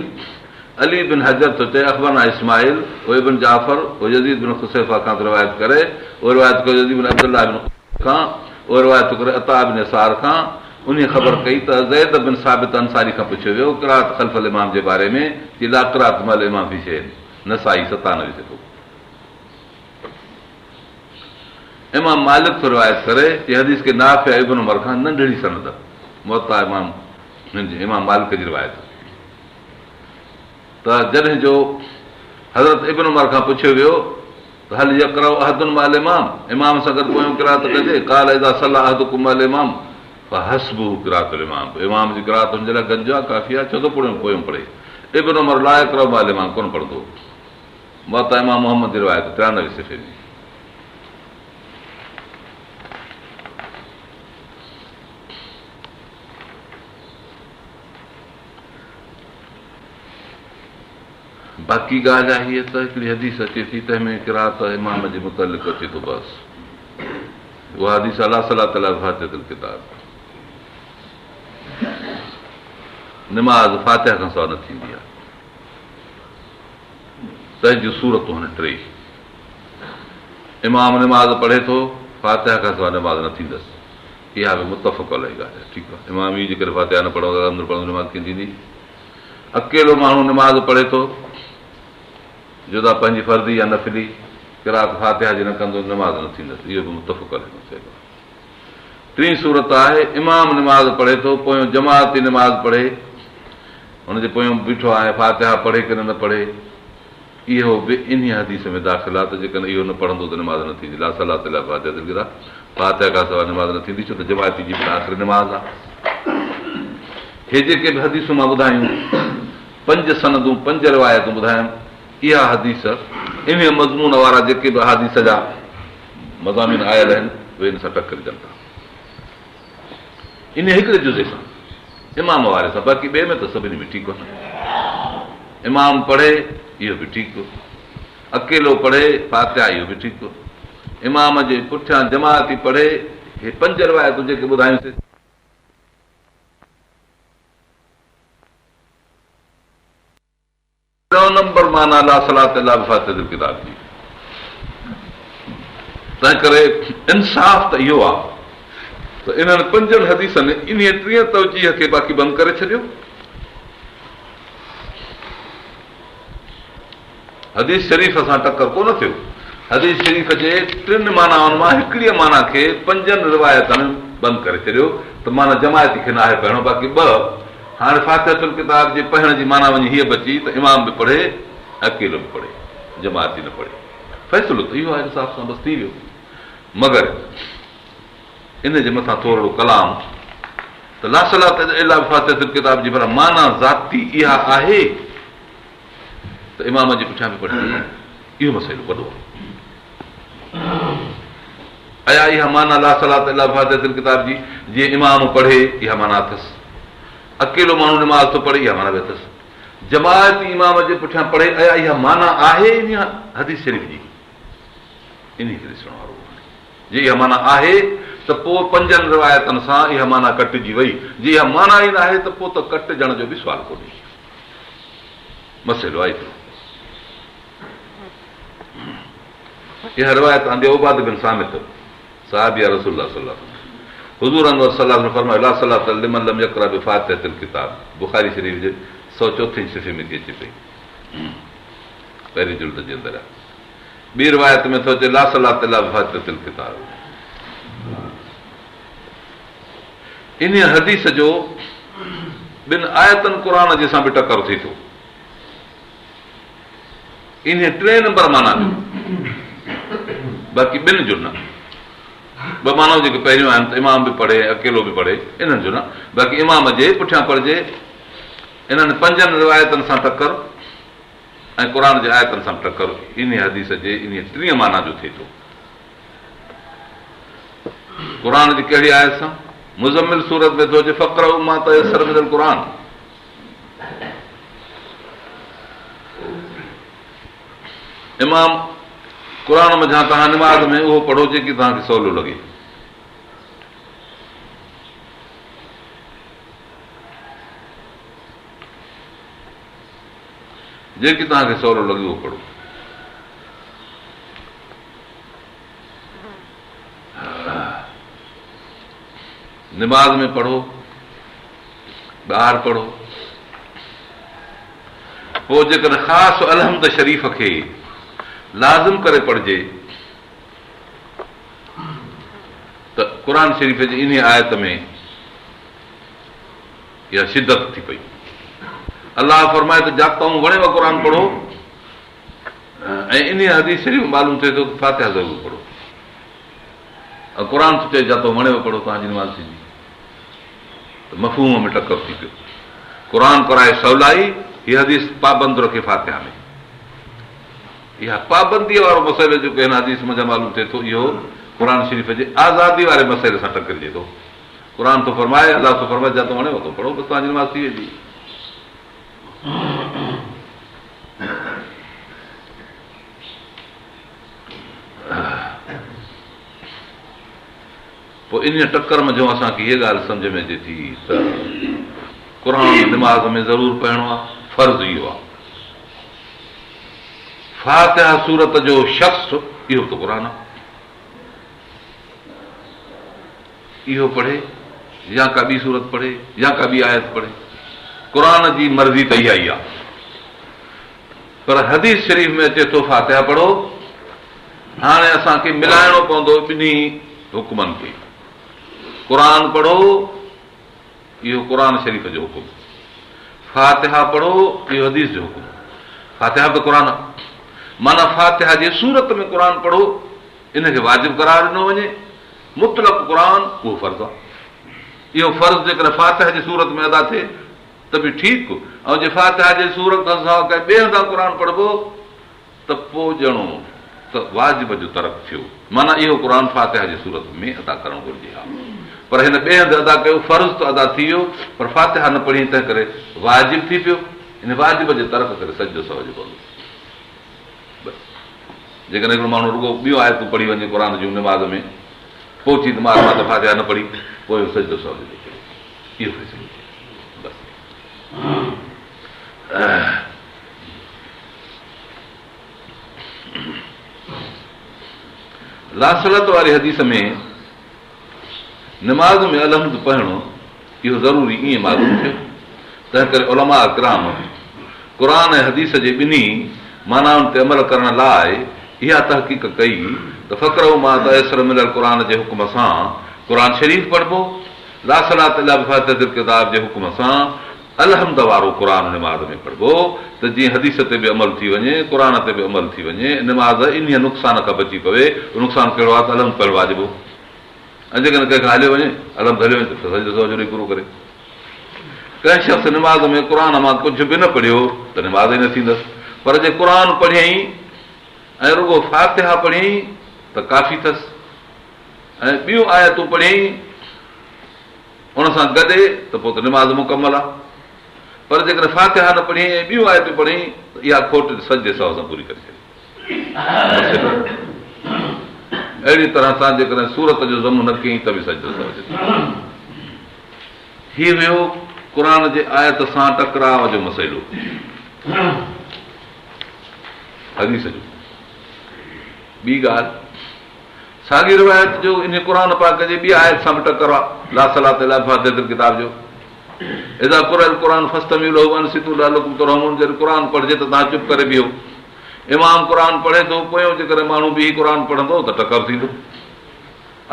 علي بن حجر ٿو چئي، اخبرنا اسماعيل، هو ابن جعفر، هو يزيد بن خصيفه کان ٿو روايت ڪري، اهو روايت ڪيو يزيد بن عبدالله بن قصيفه کان، اهو روايت ٿو ڪري عطاء بن يسار کان، انهيء خبر ڪئي ته زيد بن ثابت انصاري کان پڇيو ويو قراءت خلف الامام جي باري ۾، چي لا قراءت مع الامام في شيء، نسائي 97 صفحو. امام مالڪ ٿو روايت ڪري، چي حديث کي نافع ابن عمر کان ننڍڙي سند، موطا امام امام مالڪ جي روايت ته جڏهن جو حضرت ابن عمر کان پڇيو ويو ته هل يقرأ احد مع الامام امام سان گڏ پويون قرات ڪجي قال اذا صلي احدڪم مع الامام فحسبه قراءة الامام امام جي قرات هن جي لاء گنج آهي ڪافي آهي ڇو ٿو پويون پويون پڙهي ابن عمر لا يقرأ مع الامام ڪونه پڙهندو موطا امام محمد جي روايت 93 صفحي ۾ باقي ڳالهه آهي هيء ته هڪڙي حديث اچي ٿي تنهن ۾ قرات امام جي متعلق اچي ٿو بس اها حديث لا صلاة الا بفاتحة الڪتاب نماز فاتحه کان سواء نه ٿيندي آهي تنهن جون صورتون هن ٽي امام نماز پڙهي ٿو فاتحه کان سواء نماز نه ٿيندس اها به متفق عليه ڳالهه آهي ٺيڪ آهي امام ئي جيڪڏهن فاتحه نه پڙهندو اندر پڙهندو نماز ڪيئن ٿيندي اڪيلو ماڻهو نماز پڙهي ٿو جدا پنهنجي فرضي يا نفلي قرات فاتحه جي نه ڪندو نماز نه ٿيندس اهو به متفق عليه مسئلو آهي ٽين صورت آهي امام نماز پڙهي ٿو پويان جماعتي نماز پڙهي هن جي پويان بيٺو آهي فاتحه پڙهي ڪي نه پڙهي اهو به انهيء حديث ۾ داخل آهي ته جيڪڏهن اهو نه پڙهندو ته نماز نه ٿيندي، لا صلاة الا بفاتحة الڪتاب، فاتحه کان سواء نماز نه ٿيندي ڇو ته جماعتي جي به ته آخري نماز آهي. هي جيڪي به حديثون مان ٻڌايون، پنج سندون، پنج روايتون ٻڌايم، اها حديث انهيء مضمون وارا جيڪي به احاديث جا مضامين آيل آهن، اهي ان سان ٽڪرجن ٿا. انهيء هڪڙي جزي سان، امام واري سان، باقي ٻئي ۾ ته سڀني ۾ ٺيڪ آهي. امام پڙهي اهو به ٺيڪ، اڪيلو پڙهي فاتحه اهو به ٺيڪ، امام جي پٺيان جماعتي پڙهي، هي پنج روايتون جيڪي ٻڌايون سي. ٽيون نمبر معنيٰ لا صلاة الا بفاتحة الڪتاب جي. تنهنڪري انصاف ته اهو آهي ته انهن پنجن حديثن انهيء ٽين توجيهه کي باقي بند ڪري ڇڏيو. حديث شريف سان ٽڪر ڪونه ٿيو. حديث شريف جي ٽن معنائن مان هڪڙيء معنيٰ کي پنجن روايتن بند ڪري ڇڏيو ته معنيٰ جماعتي کي ناهي پڙهڻو باقي ٻه هاڻي فاتحة الڪتاب جي پڙهڻ جي معنيٰ وڃي هيء بچي ته امام به پڙهي ۽ اڪيلو به پڙهي، جماعتي نه پڙهي. فيصلو ته اهو آهي انصاف سان بس ٿي ويو. مگر ان جي مٿان ٿورڙو ڪلام ته لا صلاة الا بفاتحة الڪتاب جي ڀلا معنيٰ ذاتي اها آهي ته امام جي پٺيان به پڙهجي، اهو مسئلو وڏو آهي. آيا اها معنيٰ لا صلاة الا بفاتحة الڪتاب جي جيئن امام پڙهي اها معنيٰ اٿس، اڪيلو ماڻهو نماز ٿو پڙهي اها معنيٰ به اٿس، جماعتي امام جي پٺيان پڙهي آيا اها معنيٰ آهي انهيء حديث شريف جي؟ انهي کي ڏسڻ وارو آهي. جي اها معنيٰ آهي ته پوء پنجن روايتن سان اها معنيٰ ڪٽجي وئي، جي اها معنيٰ ئي ناهي ته پوء ته ڪٽجڻ جو به سوال ڪونهي. مسئلو آهي ايترو. اها روايت آندي عباده بن صامت صحابي آهي رسول الله صلي الله عليه وسلم حضور انور صلي الله عليه وسلم فرمايو لا صلاة لمن لم يقرأ بفاتحة الڪتاب بخاري شريف جي سؤ چوٿين صفحي ۾ ٿي اچي پئي پهرين جلد جي اندر آهي ٻي روايت ۾ ٿو اچي لا صلاة الا بفاتحة الڪتاب ان حديث جو ٻن آيتن قرآن جي سان به ٽڪر ٿي ٿو انهيء ٽئين نمبر معنيٰ جو، باقي ٻن جو نه. ٻه معنائون جيڪي پهريون آهن ته امام به پڙهي ۽ اڪيلو به پڙهي، انهن جو نه، باقي امام جي پٺيان پڙهجي، انهن پنجن روايتن سان ٽڪر ۽ قرآن جي آيتن سان به ٽڪر انهيء حديث جي انهيء ٽين معنيٰ جو ٿئي ٿو. قرآن جي ڪهڙي آيت سان؟ مزمل سورت ۾ ٿو اچي فاقرءوا ما تيسر من القرآن. امام قرآن منجهان توهان نماز ۾ اهو پڙهو جيڪي توهان کي سولو لڳي. جيڪي توهان کي سولو لڳي اهو پڙهو. نماز ۾ پڙهو، ٻاهر پڙهو. پوء جيڪڏهن خاص الحمد شريف کي لازم ڪري پڙهجي ته قرآن شريف جي انهيء آيت ۾ اها شدت ٿي پئي. الله فرمائي ته جاتئون وڻيو قرآن پڙهو ۽ انهيء حديث شريف مان معلوم ٿئي ٿو ته فاتحه ضرور پڙهو. ۽ قرآن ٿو چئي جاتئون وڻيو پڙهو توهان جي نماز ٿيندي ته مفهوم ۾ ٽڪر ٿي پيو. قرآن ڪرائي سولائي، هي حديث پابند رکي فاتحه ۾. اها پابنديء وارو مسئلو جيڪو هن حديث منجهان معلوم ٿئي ٿو اهو قرآن شريف جي آزادي واري مسئلي سان ٽڪرجي ٿو. قرآن ٿو فرمائي، الله ٿو فرمائي جاتئون وڻيو اتئون پڙهو بس توهان جي نماز ٿي ويندي. پوء انهيء ٽڪر منجهون اسان کي هيء ڳالهه سمجهه ۾ اچي ٿي ته قرآن نماز ۾ ضرور پڙهڻو آهي، فرض اهو آهي. فاتحه سورت جو شخص اهو به ته قرآن آهي. اهو پڙهي يا ڪا ٻي سورت پڙهي يا ڪا ٻي آيت پڙهي، قرآن جي مرضي ته اها ئي آهي. پر حديث شريف ۾ اچي ٿو فاتحه پڙهو، هاڻي اسان کي ملائڻو پوندو ٻنهي حڪمن کي، قرآن پڙهو اهو قرآن شريف جو حڪم، فاتحه پڙهو اهو حديث جو حڪم، فاتحه به ته قرآن آهي، معنيٰ فاتحه جي صورت ۾ قرآن پڙهو ان کي واجب قرار ڏنو وڃي، مطلق قرآن اهو فرض آهي، اهو فرض جيڪڏهن فاتحه جي صورت ۾ ادا ٿئي ته به ٺيڪ ۽ جي فاتحه جي سورت کان سواء ڪنهن ٻئي هنڌان قرآن پڙهبو ته پوء ڄڻو ته واجب جو ترڪ ٿيو. معنيٰ اهو قرآن فاتحه جي صورت ۾ ادا ڪرڻ گهرجي ها پر هن ٻئي هنڌ ادا ڪيو فرض ته ادا ٿي ويو پر فاتحه نه پڙهي تنهن ڪري واجب ٿي پيو ان واجب جي ترڪ ڪري سجدو سهو جو پوندو. بس جيڪڏهن هڪڙو ماڻهو رڳو ٻيون آيتون پڙهي وڃي قرآن جون نماز ۾ پوء چئي ته مان ته فاتحه نه پڙهي پوء اهو سجدو سهو جو ڏئي ڇڏي. اهو فيصلو ٿئي بس. لا صلات واري حديث ۾ نماز ۾ الحمد پڙهڻو اهو ضروري ائين معلوم ٿيو تنهن ڪري علماء ڪرام قرآن ۽ حديث جي ٻنهي معنائن تي عمل ڪرڻ لاء اها تحقيق ڪئي ته فاقرءوا ما تيسر من القرآن جي حڪم سان قرآن شريف پڙهبو لا صلاة الا بفاتحة الڪتاب جي حڪم سان الحمد وارو قرآن نماز ۾ پڙهبو ته جيئن حديث تي به عمل ٿي وڃي، قرآن تي به عمل ٿي وڃي، نماز انهيء نقصان کان بچي پوي، اهو نقصان ڪهڙو آهي ته الحمد پڙهڻ واجب هو ۽ جيڪڏهن ڪنهن کان هليو وڃي، الحمد هليو وڃي ته سجدو سهو جو ڏئي پورو ڪري. ڪنهن شخص نماز ۾ قرآن مان ڪجهه به نه پڙهيو ته نماز ئي نه ٿيندس، پر جي قرآن پڙهيائين ۽ رڳو فاتحه پڙهيائين ته ڪافي اٿس ۽ ٻيون آيتون پڙهيائين ان سان گڏي ته پوء ته نماز مڪمل آهي پر جيڪڏهن فاتحه نه پڙهيائين ۽ ٻيون آيتون پڙهيائين ته اها کوٽ سجدي سهو سان پوري ڪري ڇڏي. اهڙي طرح سان جيڪڏهن سورت جو ضم نه ڪيائين ته به سجدو سهو جو ٿيندو. هي هيو قرآن جي آيت سان ٽڪراء جو مسئلو حديث جو. ٻي ڳالهه ساڳي روايت جو انهي قرآن پاڪ جي ٻي آيت سان به ٽڪر آهي، لا صلاة الا بفاتحة الڪتاب جو، اذا قرئ القرآن فاستمعوا له وانصتوا لعلڪم ترحمون جڏهن قرآن پڙهجي ته توهان چپ ڪري بيهو. امام قرآن پڙهي ٿو، پويون جيڪڏهن ماڻهو بيهي قرآن پڙهندو ته ٽڪر ٿيندو.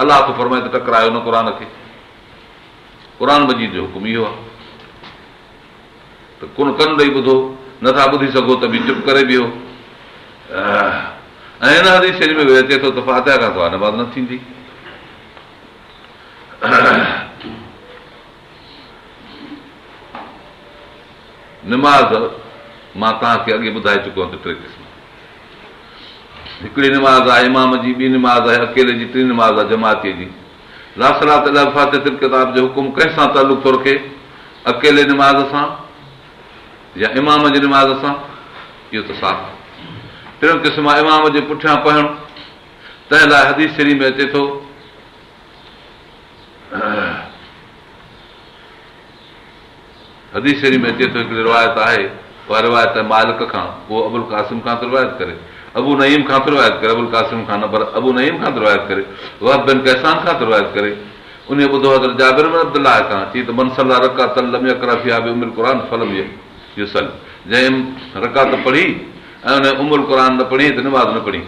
الله ٿو فرمائي ته ٽڪرايو نه قرآن کي. قرآن مجيد جو حڪم اهو آهي. ته ڪن ڪن ڏئي ٻڌو، نه ٿا ٻڌي سگهو ته به چپ ڪري بيهو. ۽ هن حديث شريف ۾ به اچي ٿو ته فاتحه کان سواء نماز نه ٿيندي. نماز مان توهان کي اڳي ٻڌائي چڪو آهيان ته ٽي قسم هڪڙي نماز آهي امام جي، ٻي نماز آهي اڪيلي جي، ٽين نماز آهي جماعتي جي. لا صلاة الا بفاتحة الڪتاب جو حڪم ڪنهن سان تعلق ٿو رکي؟ اڪيلي نماز سان يا امام جي نماز سان؟ اهو ته صاف آهي. ٽيون قسم آهي امام جي پٺيان پڙهڻ، تنهن لاء حديث شريف ۾ اچي ٿو. حديث شريف ۾ اچي ٿو هڪڙي روايت آهي اها روايت آهي مالڪ کان اهو ابوالقاسم کان ٿو روايت ڪري ابو نعيم کان ٿو روايت ڪري ابوالقاسم کان نه پر ابو نعيم کان ٿو روايت ڪري وهب بن ڪيسان کان ٿو روايت ڪري انهيء ٻڌو حضرت جابر بن عبدالله کان چي ته من صلي رڪعة لم يقرا فيها بام القرآن فلم يصل جنهن رڪعت پڙهي ۽ ان ام القرآن نه پڙهي ته نماز نه پڙهي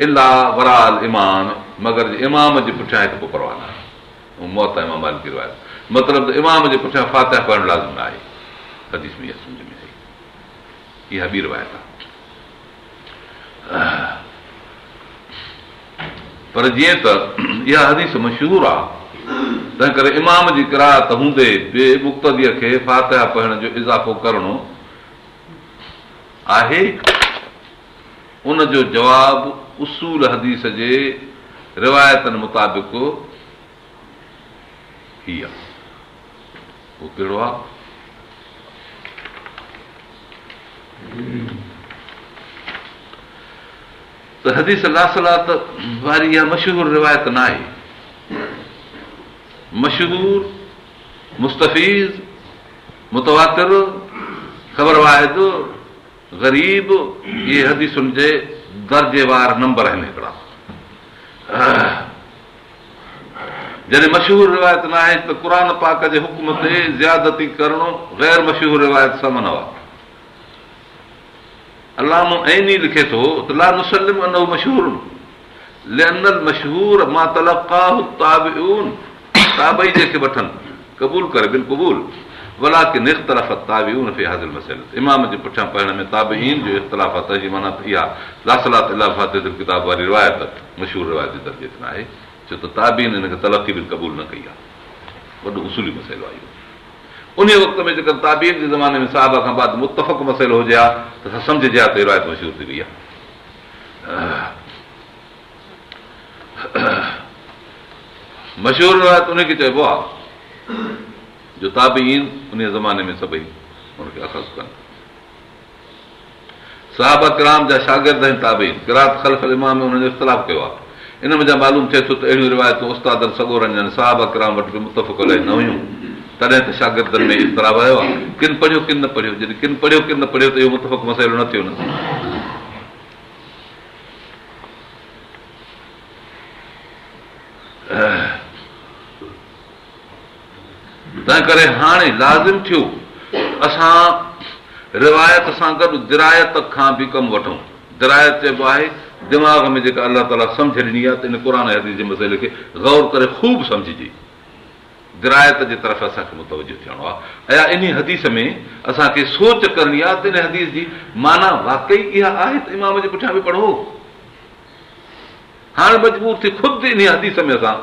الا وراء الامام مگر جي امام جي پٺيان آهي ته پوء پرواهه نه آهي موطا امام مالڪ جي روايت، مطلب ته امام جي پٺيان فاتحه پڙهڻ لازم نه آهي. حديث ۾ اها سمجهه ۾ آئي. اها ٻي روايت آهي. پر جيئن ته اها حديث مشهور آهي، تنهن ڪري امام جي قرائت هوندي به مقتديء کي فاتحه پڙهڻ جو اضافو ڪرڻو آهي. ان جو جواب اصول حديث جي روايتن مطابق هي آهي. اهو ڪهڙو آهي؟ ته حديث لا صلاة واري اها مشهور روايت ناهي. مشهور، مستفيض، متواتر، خبر واحد، غريب، اهي حديثن جي درجي وار نمبر آهن هڪڙا. جڏهن مشهور روايت ناهي ته قرآن پاڪ جي حڪم تي زيادتي ڪرڻ غير مشهور روايت سان منع آهي. علامه عيني لکي ٿو ته لا نسلم انه مشهور لان المشهور ما تلقاه التابعون تابعي جنهن کي وٺن قبول ڪري بالقبول ولڪن اختلف التابعون في هذه المسئله امام جي پٺيان پڙهڻ ۾ تابعين جو اختلاف آهي تنهن جي معنيٰ ته اها لا صلاة الا بفاتحة الڪتاب واري روايت مشهور روايت جي درجي تي ناهي ڇو ته تابعين ان کي تلقي بالقبول نه ڪئي آهي وڏو اصولي مسئلو آهي اهو. انهيء وقت ۾ جيڪڏهن تابعين جي زماني ۾ صحابه کان بعد متفق مسئلو هجي ها ته اسان سمجهجي ها ته روايت مشهور ٿي وئي آهي. مشهور روايت انهي کي چئبو آهي جو تابعين انهيء زماني ۾ سڀئي ان کي اخذ ڪن. صحابه ڪرام جا شاگرد ۽ تابعين قرات خلف الامام ۾ انهن اختلاف ڪيو آهي. ان منجهان معلوم ٿئي ٿو ته اهڙيون روايتون استادن سڳورن يعني صحابه ڪرام وٽ به متفق عليه نه هيون. تڏهن ته شاگردن ۾ اختلاف آيو آهي. ڪن پڙهيو ڪن نه پڙهيو. جڏهن ڪن پڙهيو ڪن نه پڙهيو ته اهو متفق مسئلو نه ٿيو نه. تنهنڪري هاڻي لازم ٿيو ته اسان روايت سان گڏ درايت کان به ڪم وٺون. درايت چئبو آهي دماغ ۾ جيڪا الله تعاليٰ سمجهه ڏني آهي ته ان قرآن ۽ حديث جي مسئلي کي غور ڪري خوب سمجهجي. درايت جي طرف اسان کي متوجه ٿيڻو آهي ۽ انهي حديث ۾ اسان کي سوچ ڪرڻي آهي ته ان حديث جي معنيٰ واقعي اها آهي ته امام جي پٺيان به پڙهو. هاڻي مجبور ٿي خود انهي حديث ۾ اسان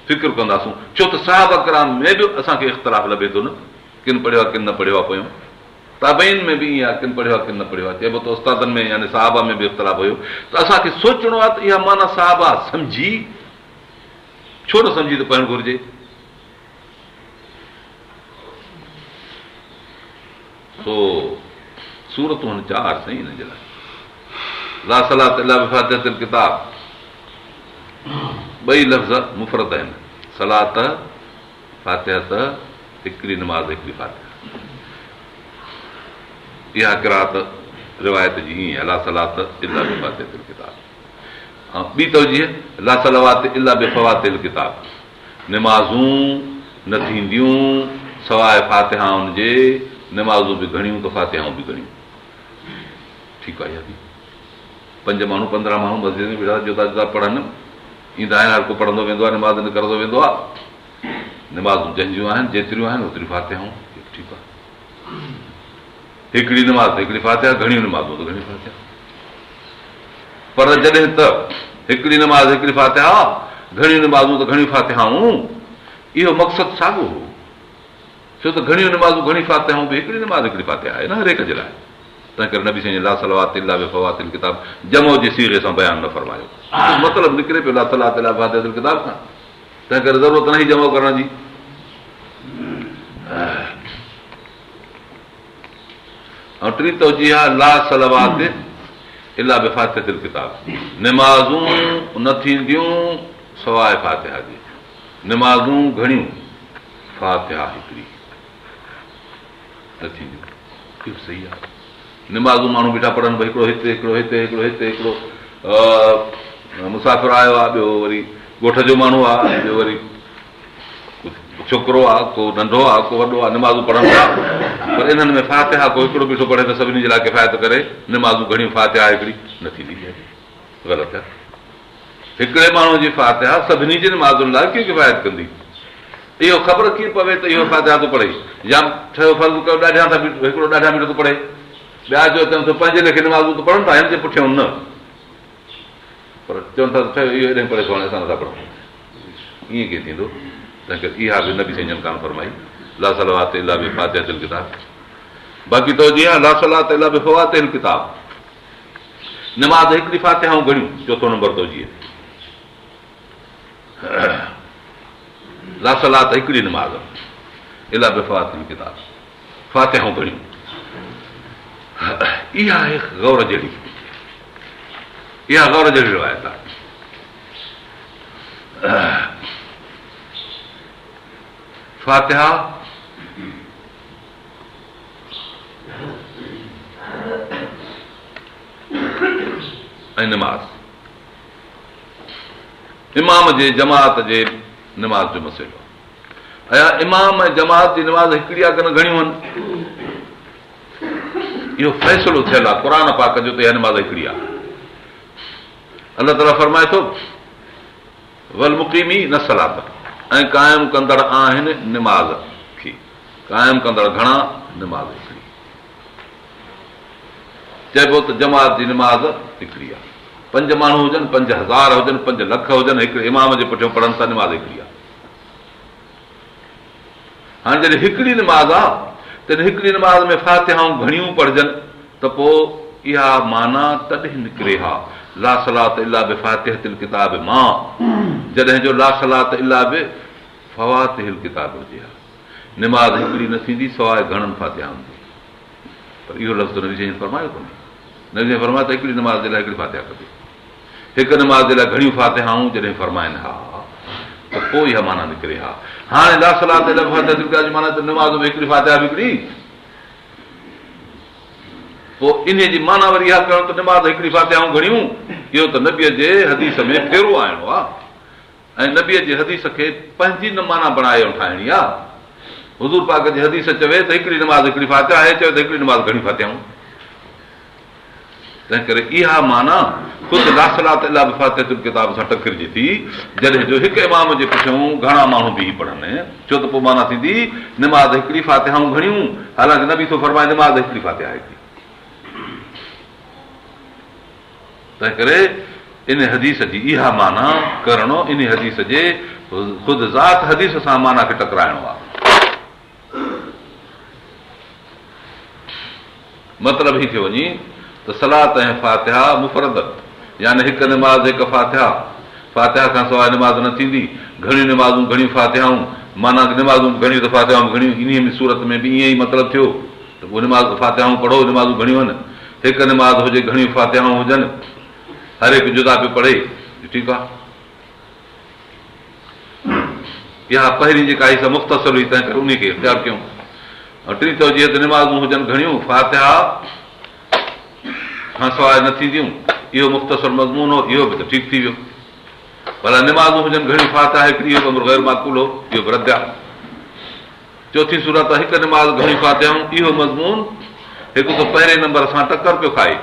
فڪر ڪنداسون، ڇو ته صحابه ڪرام ۾ به اسان کي اختلاف لڀي ٿو نه، ڪن پڙهيو آهي ڪن نه پڙهيو آهي پويون تابعين ۾ به ائين آهي ڪن پڙهيو آهي ڪن نه پڙهيو آهي، چئبو ته استادن ۾ يعني صحابه ۾ به اختلاف هيو ته اسان کي سوچڻو آهي ته اها معنيٰ صحابه سمجهي ڇو نه سمجهي ته پڙهڻ گهرجي. سو صورتون هن چار سائين ان جي لاء لا صلاة الا بفاتحة الڪتاب ٻئي لفظ مفرد آهن صلاة فاتحة هڪڙي نماز هڪڙي فاتحه اها قرات روايت جي ائين لا صلاة الا بفاتحة الڪتاب ٻي توجيه لا صلوات الا بفواتح الڪتاب نمازون نه ٿينديون سواء فاتحائن جي، نمازون به گهڻيون ته فاتحائون به گهڻيون. ٺيڪ آهي اها به. پنج ماڻهو 15 ماڻهو مسجد ۾ ويٺا جدا جدا پڙهن ايندا آهن هر ڪو پڙهندو ويندو آهي نماز نڪرندو ويندو آهي نمازون جنهن جون آهن جيتريون آهن اوتريون فاتحائون ٺيڪ آهي هڪڙي نماز ته هڪڙي فاتحه، گهڻيون نمازون ته گهڻيون فاتحه. پر جڏهن ته هڪڙي نماز هڪڙي فاتحه، گهڻيون نمازون ته گهڻيون فاتحائون، اهو مقصد ساڳو هو. ڇو ته گهڻيون نمازون گهڻيون فاتحائون به هڪڙي نماز هڪڙي فاتحه آهي نه هر هڪ جي لاء. تنهن ڪري نبي سائين لا صلوات الا بفواتح الڪتاب جمع جي صيغي سان بيان نه فرمايو. مطلب نڪري پيو لا صلوات الا بفاتحة الڪتاب کان. تنهن ڪري ضرورت نه هئي جمع ڪرڻ جي. ۽ ٽين توجيه آهي لا صلوات الا بفاتحة الڪتاب نمازون نه ٿينديون سواء فاتحه جي نمازون گهڻيون فاتحه هڪڙي نه ٿينديون اهو به صحيح آهي نمازون ماڻهو بيٺا پڙهن ڀئي هڪڙو هتي هڪڙو هتي هڪڙو هتي هڪڙو مسافر آيو آهي ٻيو وري ڳوٺ جو ماڻهو آهي ٻيو وري ڇوڪرو آ، ڪو ننڍو آ، ڪو وڏو آ، نمازون پڙهن ٿا، پر انهن ۾ فاتحه ڪو هڪڙو بيٺو پڙهي ته سڀني جي لاء ڪفايت ڪري، نمازون گهڻيون فاتحه هڪڙي نه ٿيندي. غلط آ. هڪڙي ماڻهوء جي فاتحه سڀني جي نمازن لاء ڪيئن ڪفايت ڪندي؟ اهو خبر ڪيئن پوي ته اهو فاتحه ٿو پڙهي يا ٺهيو فرض ڪيو ڏاڍيان ٿا هڪڙو ڏاڍيان بيٺو ٿو پڙهي، ٻيا جو اچن سو پنهنجي ليکي نمازون ته پڙهن ٿا هن جي پٺيان نه. پر چون ٿا ته ٺهيو اهو هيڏانهن پڙهي ٿو هاڻي اسان نٿا پڙهون. ائين ڪيئن ٿيندو؟ تنهنڪري اها به نبي سائين جن ڪانه فرمائي، لا صلوات الا بفاتحة الڪتاب. باقي توجيه آهي لا صلوات الا بفواتح الڪتاب. نماز هڪڙي فاتحائون گهڻيون، چوٿون نمبر توجيه. لا صلوات هڪڙي نماز الا بفواتح الڪتاب. فاتحائون گهڻيون. اها آهي غور جهڙي اها غور جهڙي روايت آهي. فاتحه ۽ نماز امام جي جماعت جي نماز جو مسئلو آيا امام ۽ جماعت جي نماز هڪڙي آهي ڪين گهڻيون آهن اهو فيصلو ٿيل آهي قرآن پاڪ جو ته اها نماز هڪڙي آهي الله تعاليٰ فرمائي ٿو والمقيمين الصلاة ۽ قائم ڪندڙ آهن نماز کي قائم ڪندڙ گهڻا نماز هڪڙي چئبو ته جماعت جي نماز هڪڙي آهي پنج ماڻهو هجن 5000 هجن 5 لک هجن هڪڙي امام جي پٺيان پڙهن ٿا نماز هڪڙي آهي هاڻي جڏهن هڪڙي نماز آ تڏهن هڪڙي نماز ۾ فاتحائون گهڻيون پڙهجن ته پوء اها معنيٰ تڏهن نڪري ها لا صلاة الا بفاتحة الڪتاب مان جڏهن جو لا صلاة الا بفواتح الڪتاب هجي ها نماز هڪڙي نه ٿيندي سواء گهڻن فاتحائن جي پر اهو لفظ نبي سائين فرمايو ڪونهي نبي سائين فرمايو ته هڪڙي نماز جي لاء هڪڙي فاتحه کپي هڪ نماز جي لاء گهڻيون فاتحائون جڏهن فرمائن ها ته پوء اها معنيٰ نڪري ها. هاڻي لا صلاة الا بفاتحة الڪتاب جي معنيٰ ته نماز ۾ هڪڙي فاتحه به هڪڙي. پوء انهيء جي معنيٰ وري اها ڪرڻ ته نماز هڪڙي فاتحائون گهڻيون، اهو ته نبيء جي حديث ۾ ڦيرو آڻڻو آهي ۽ نبيء جي حديث کي پنهنجي نه معنيٰ بڻائي ۽ ٺاهڻي آهي. حضور پاڪ جي حديث چوي ته هڪڙي نماز هڪڙي فاتحه، هي چوي ته هڪڙي نماز گهڻيون فاتحائون. تنهنڪري اها معنيٰ خود لا صلاة الا بفاتحة الڪتاب سان ٽڪرجي ٿي، جڏهن جو هڪ امام جي پٺيون گهڻا ماڻهو بيهي پڙهن، ڇو ته پوء معنيٰ ٿيندي نماز هڪڙي فاتحائون گهڻيون، حالانڪه نبي ٿو فرمائي نماز هڪڙي فاتحه هڪڙي. تنهنڪري ان حديث جي اها معنيٰ ڪرڻ ان حديث جي خود ذات حديث سان معنيٰ کي ٽڪرائڻو آهي. مطلب هي ٿيو وڃي ته صلات ۽ فاتحه مفرد يعني هڪ نماز هڪ فاتحه، فاتحه کان سواء نماز نه ٿيندي، گهڻيون نمازون گهڻيون فاتحائون، معنيٰ نمازون به گهڻيون ته فاتحائون به گهڻيون، انهيء ۾ صورت ۾ به ائين ئي مطلب ٿيو ته پوء نماز فاتحائون پڙهو نمازون گهڻيون آهن، هڪ نماز هجي گهڻيون فاتحائون هجن هر هڪ جدا پيو پڙهي ٺيڪ آهي. اها پهرين جيڪا هئي سا مختصر هئي تنهن ڪري انهي کي اختيار ڪيون ۽ ٽين توجيهه ته نمازون هجن گهڻيون فاتحه کان سواء نه ٿينديون اهو مختصر مضمون هو اهو به ته ٺيڪ ٿي ويو ڀلا نمازون هجن گهڻيون فاتحه هڪڙي اهو به امر غير معقول هو اهو به رد آهي چوٿين صورت هڪ نماز گهڻيون فاتحائون اهو مضمون هڪ ته پهرين نمبر سان ٽڪر پيو کائي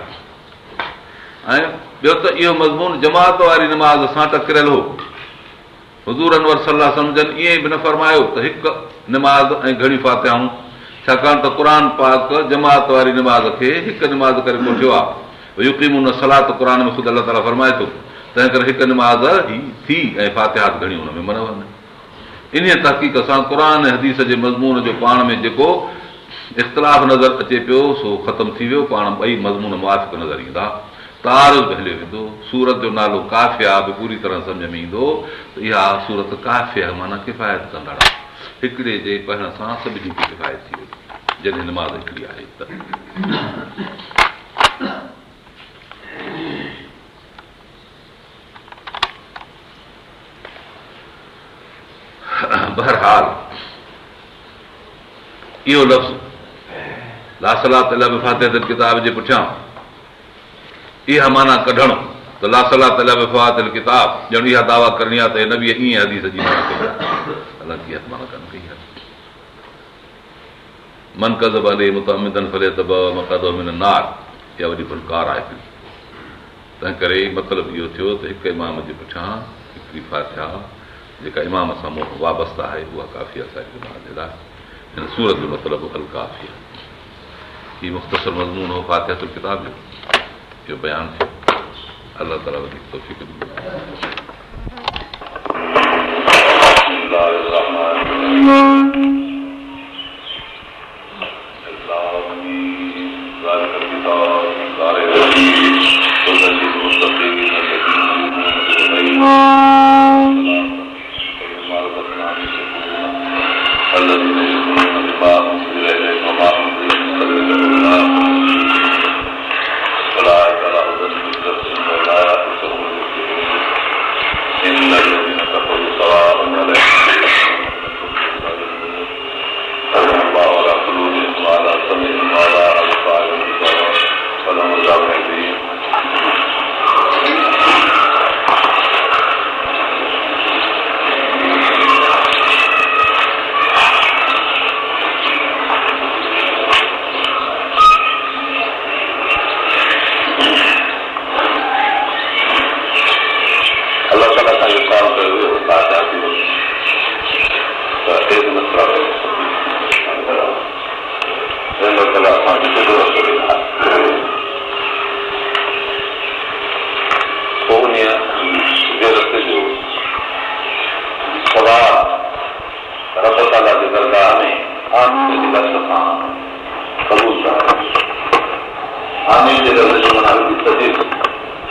۽ ٻيو ته اهو مضمون جماعت واري نماز سان ٽڪريل هو. حضور انور صلي الله عليه وسلم جن ائين به نه فرمايو ته هڪ نماز ۽ گهڻيون فاتحائون، ڇاڪاڻ ته قرآن پاڪ جماعت واري نماز کي هڪ نماز ڪري ڪوٺيو آهي. ويقيمون الصلوة قرآن ۾ خود الله تعاليٰ فرمائي ٿو، تنهنڪري هڪ نماز ئي ٿي ۽ فاتحات گهڻيون ان ۾ منع آهن. انهيء تحقيق سان قرآن ۽ حديث جي مضمون جو پاڻ ۾ جيڪو اختلاف نظر اچي پيو، سو ختم ٿي ويو، پاڻ ٻئي مضمون موافق نظر ايندا، تعارض به هليو ويندو، سورت جو نالو ڪافيه به پوري طرح سمجهه ۾ ايندو ته اها سورت ڪافيه معنيٰ ڪفايت ڪندڙ آهي، هڪڙي جي پڙهڻ سان سڀني کي ڪفايت ٿي وئي، جڏهن نماز هڪڙي آهي ته. بهرحال اهو لفظ لا صلاة الا بفاتحة الڪتاب جي پٺيان اها معنيٰ ڪڍڻ ته لا صلاة الا بفواتح الڪتاب ڄڻ اها دعويٰ ڪرڻي آهي ته نبيء ائين حديث جي معنيٰ ڪئي آهي حالانڪه اها معنيٰ ڪانه ڪئي آهي من ڪذب علي متعمدا فليتبوأ مقعده من النار اها وڏي ڀلڪار آهي هڪڙي تنهنڪري مطلب اهو ٿيو ته هڪ امام جي پٺيان هڪڙي فاتحه جيڪا امام سان وابسته آهي اها ڪافي آهي ساري نماز جي لاء. هن سورت جو مطلب هو الڪافيه. هي مختصر مضمون هو فاتحة الڪتاب جو اهو بيان ٿيو. الله تعاليٰ وڌيڪ توفيق ڏيندو. بسم الله الرحمٰن الرحيم اسان کي سڌو رستو ڏيکار. پوء انهيء سڌي رستي جو ثواب رب تعاليٰ جي درگاهه ۾ آمين جي لفظ سان قبول ڪرايو. آمين جي لفظ جي معنيٰ هئي استجب،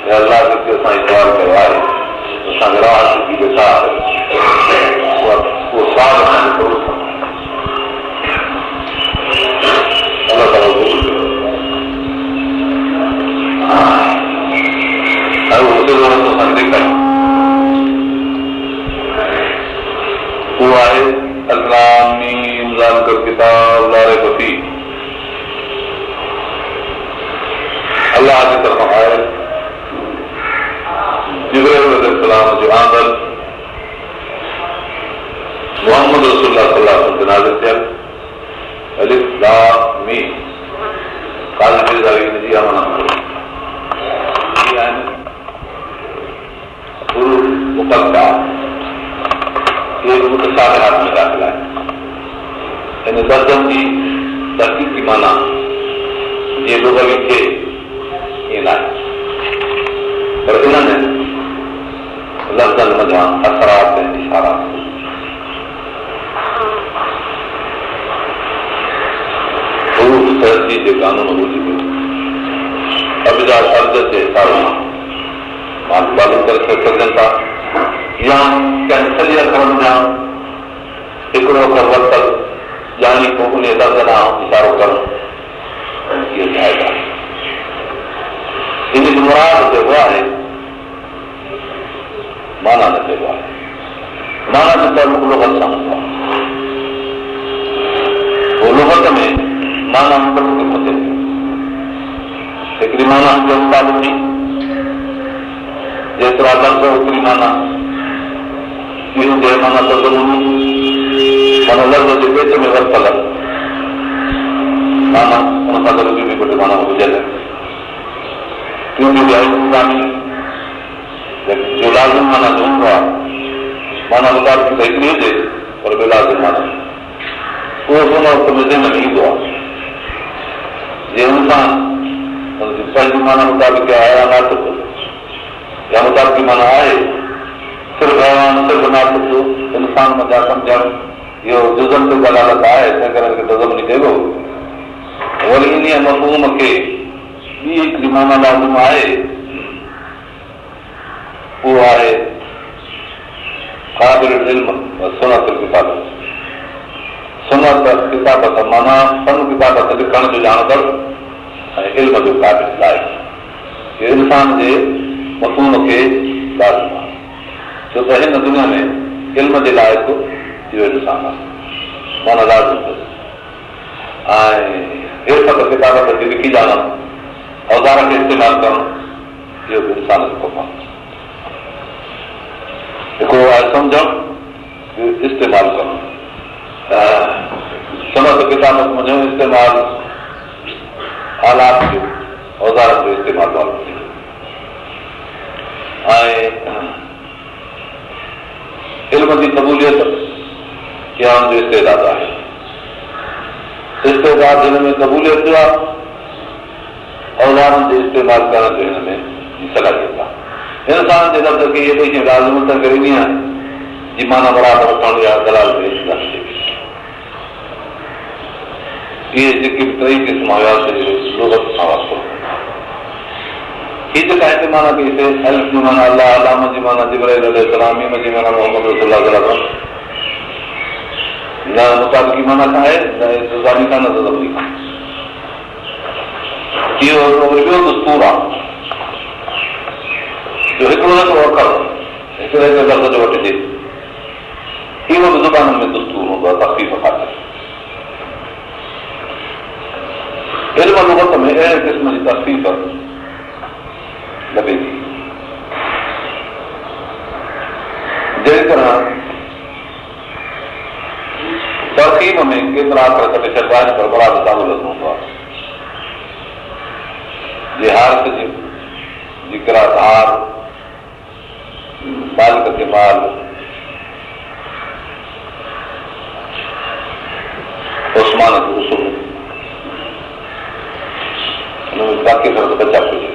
اي الله جيڪي اسان هي سوال ڪيو آهي، اسان کي راهه سڌي ڏيکار، اهو سوال اسان جو قبول فرماء. الله تعاليٰ قبول ڪيو ۽ اهو سڌو رستو اسان کي ڏيکاريو. اهو آهي الف لام ميم ذلڪ الڪتاب لا ريب فيه الله جي طرفان آيل جبرائيل عليه السلام جو آندل محمد رسول الله صلي الله عليه وسلم تي نازل ٿيل الف لام ميم قاضي بيضاوي ان جي اها معنيٰ ٿو ڪري هي آهن حروف مقطعه اهي به متشابهات ۾ داخل آهن. يعني لفظن جي تحقيقي معنيٰ جيئن لغوي ٿئي ائين ناهي پر انهن لفظن منجهان اثرات ۽ اشارات حروف تهجي جي قانون موجب ابجد ابجد جي حساب سان معلوم ڪري سگهجن ٿا يا ڪنهن سڄي اکر منجهان هڪڙو اکر ورتل ڄاڻي پوء انهيء لفظ ڏانهن اشارو ڪرڻ اهو جائز آهي. ان جو مراد چئبو آهي معنيٰ نه چئبو آهي. معنيٰ جو تعلق لغت سان هوندو آهي. پوء لغت ۾ معنيٰ مختلف قسم ٿئي ٿي. هڪڙي معنيٰ هوندي آهي مطابقي، جيترا لفظ اوتري معنيٰ. ٻي هوندي آهي معنيٰ تضمني، معنيٰ لفظ جي پيٽ ۾ ورتل معنيٰ، ان سان گڏ ٻيون به ٻه ٽي معنائون هجن. ٽيون هوندي آهي التزامي، جو لازم معنيٰ جو هوندو آهي. معنيٰ مطابقي ته هڪڙي هجي پر ٻيو لازم معنيٰ اهو به ان وقت ۾ ذهن ۾ ايندو آهي جيئن انسان ان جي پنهنجي معنيٰ مطابق آهي يا ناطق يا مطابقي معنيٰ آهي صرف حيوان صرف ناطق جو انسان منجهان سمجهڻ اهو جزن تي دلالت آهي تنهن ڪري ان کي تضمني چئبو. وري انهيء مفهوم کي ٻي هڪڙي معنيٰ لازم آهي، اهو آهي قابل العلم و صنعت الڪتابت. صنعت ڪتابت معنيٰ فن ڪتابت لکڻ جو ڄاڻندڙ ۽ علم جو قابل لائق. اهو انسان جي مفهوم کي لازم آهي، ڇو ته هن دنيا ۾ علم جي لائق اهو انسان آهي. معنيٰ لازم اٿس. ۽ حرفت ڪتابت کي لکي ڄاڻڻ، اوزار کي استعمال ڪرڻ اهو به انسان جو ڪم آهي. هڪڙو آهي سمجهڻ، ٻيو استعمال ڪرڻ. صنعت ڪتابت منجهه استعمال آلات جو، اوزارن جو استعمال معلوم ٿئي ٿو ۽ علم جي قبوليت اها ان جو استعداد آهي. استعداد هن ۾ قبوليت جو آهي، اوزارن جي استعمال ڪرڻ جو هن ۾ جي صلاحيت آهي. انسان جي لفظ کي اهي ٻئي شيون لازم تنهن ڪري انهيء جي معنيٰ مراد وٺڻ يا دلالت التزامي چئبي. اهي جيڪي به ٽئي قسم هيا سي لغت سان واسطو رکندا هئا. هي جيڪا هتي معنيٰ ڪئي سي الف جي معنيٰ الله، لام جي معنيٰ جبرائيل عليه السلام، ميم جي معنيٰ محمد رسول الله صلي الله عليه وسلم نه مطابقي معنيٰ کان آهي نه التزامي کان نه تضمني کان. اهو هڪڙو وري ٻيو دستور آهي جو هڪڙو هڪڙو اکر هڪڙي هڪڙي لفظ جو وٺجي. اهو به زبانن ۾ دستور هوندو آهي تخفيف خاطر. علم لغت ۾ اهڙي قسم جي تخفيف لڀي ٿي. جهڙي طرح ترخيم ۾ ڪيترا اکر ڪٽي ڇڏبا آهن پر مراد ساڳيو لفظ هوندو آهي. جيئن حارث جي قرات هار، مالڪ کي مال، عثمان کي عثم. هن ۾ باقي اکر ته بچا ڪجهه.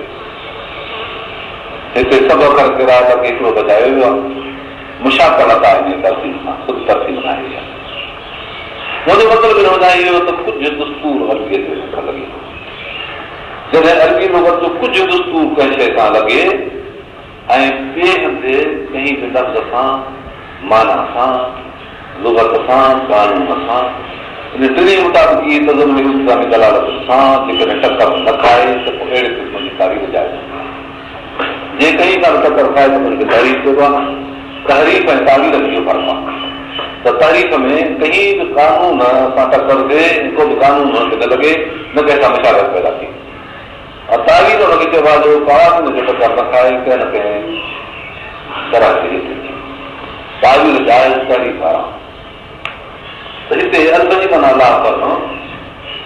هتي سڀ اکر ڪيرايا باقي هڪڙو بچايو ويو آهي. مشاڪلت آهي انهيء ترسيم سان، خود ترسيم ناهي اها. منهنجو مطلب ان منجهان اهو ته ڪجهه دستور عربيء جو هن سان لڳي ٿو. جڏهن عربي لغت جو ڪجهه دستور ڪنهن شيء سان لڳي ۽ ٻئي هنڌ ڪنهن به لفظ سان، معنيٰ سان، لغت سان، قانون سان، انهن ٽنهي مطابقي تضمني التزامي دلالتن سان جيڪڏهن ٽڪر نه کائي ته پوء اهڙي قسم جي تاويل جائز هوندي آهي. جي ڪنهن سان به ٽڪر کائي ته ان کي تحريف چئبو آهي. تحريف ۽ تاويل ۾ اهو فرق آهي ته تحريف ۾ ڪنهن به قانون سان ٽڪر ٿئي ۽ ڪو به قانون هن کي نه لڳي نه ڪنهن سان مشابهت پيدا ٿئي. ۽ تاويل ان کي چئبو آهي جو قانون جو ٽڪر نه کائي ڪنهن نه ڪنهن طرح جي هيٺ اچي. تاويل جائز تحريف حرام. ته هتي الف جي معنيٰ الله ڪرڻ،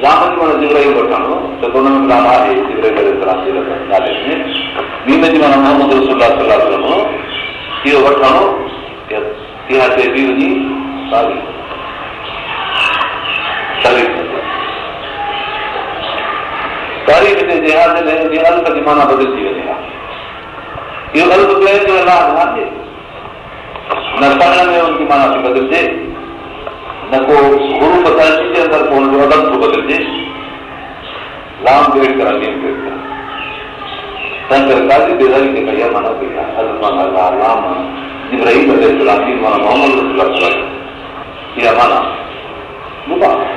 لام جي معنيٰ جبرائيل وٺڻ، ڇو ته ان ۾ به لام آهي جبرائيل عليه السلام جي نالي ۾، ميم جي معنيٰ محمد رسول الله صلي الله عليه وسلم اهو وٺڻ اها چئبي وڃي تاويل. تحريف تحريف چئجي ها جڏهن انهي الف جي معنيٰ بدلجي وڃي ها. اهو الف ڪنهن جو الله ناهي. نه پڙهڻ ۾ ان جي معنيٰ ٿي بدلجي، نه ڪو حروف تهجي جي اندر ڪو ان جو عدد ٿو بدلجي. لام به اهڙي طرح ميم به اهڙي طرح. تنهن ڪري قاضي بيضاوي جيڪا اها معنيٰ ڪئي آهي، الف معنيٰ الله، لام معنيٰ جبرائيل عليه السلام، ميم معنيٰ محمد رسول الله صلي الله عليه وسلم، اها معنيٰ مباح آهي.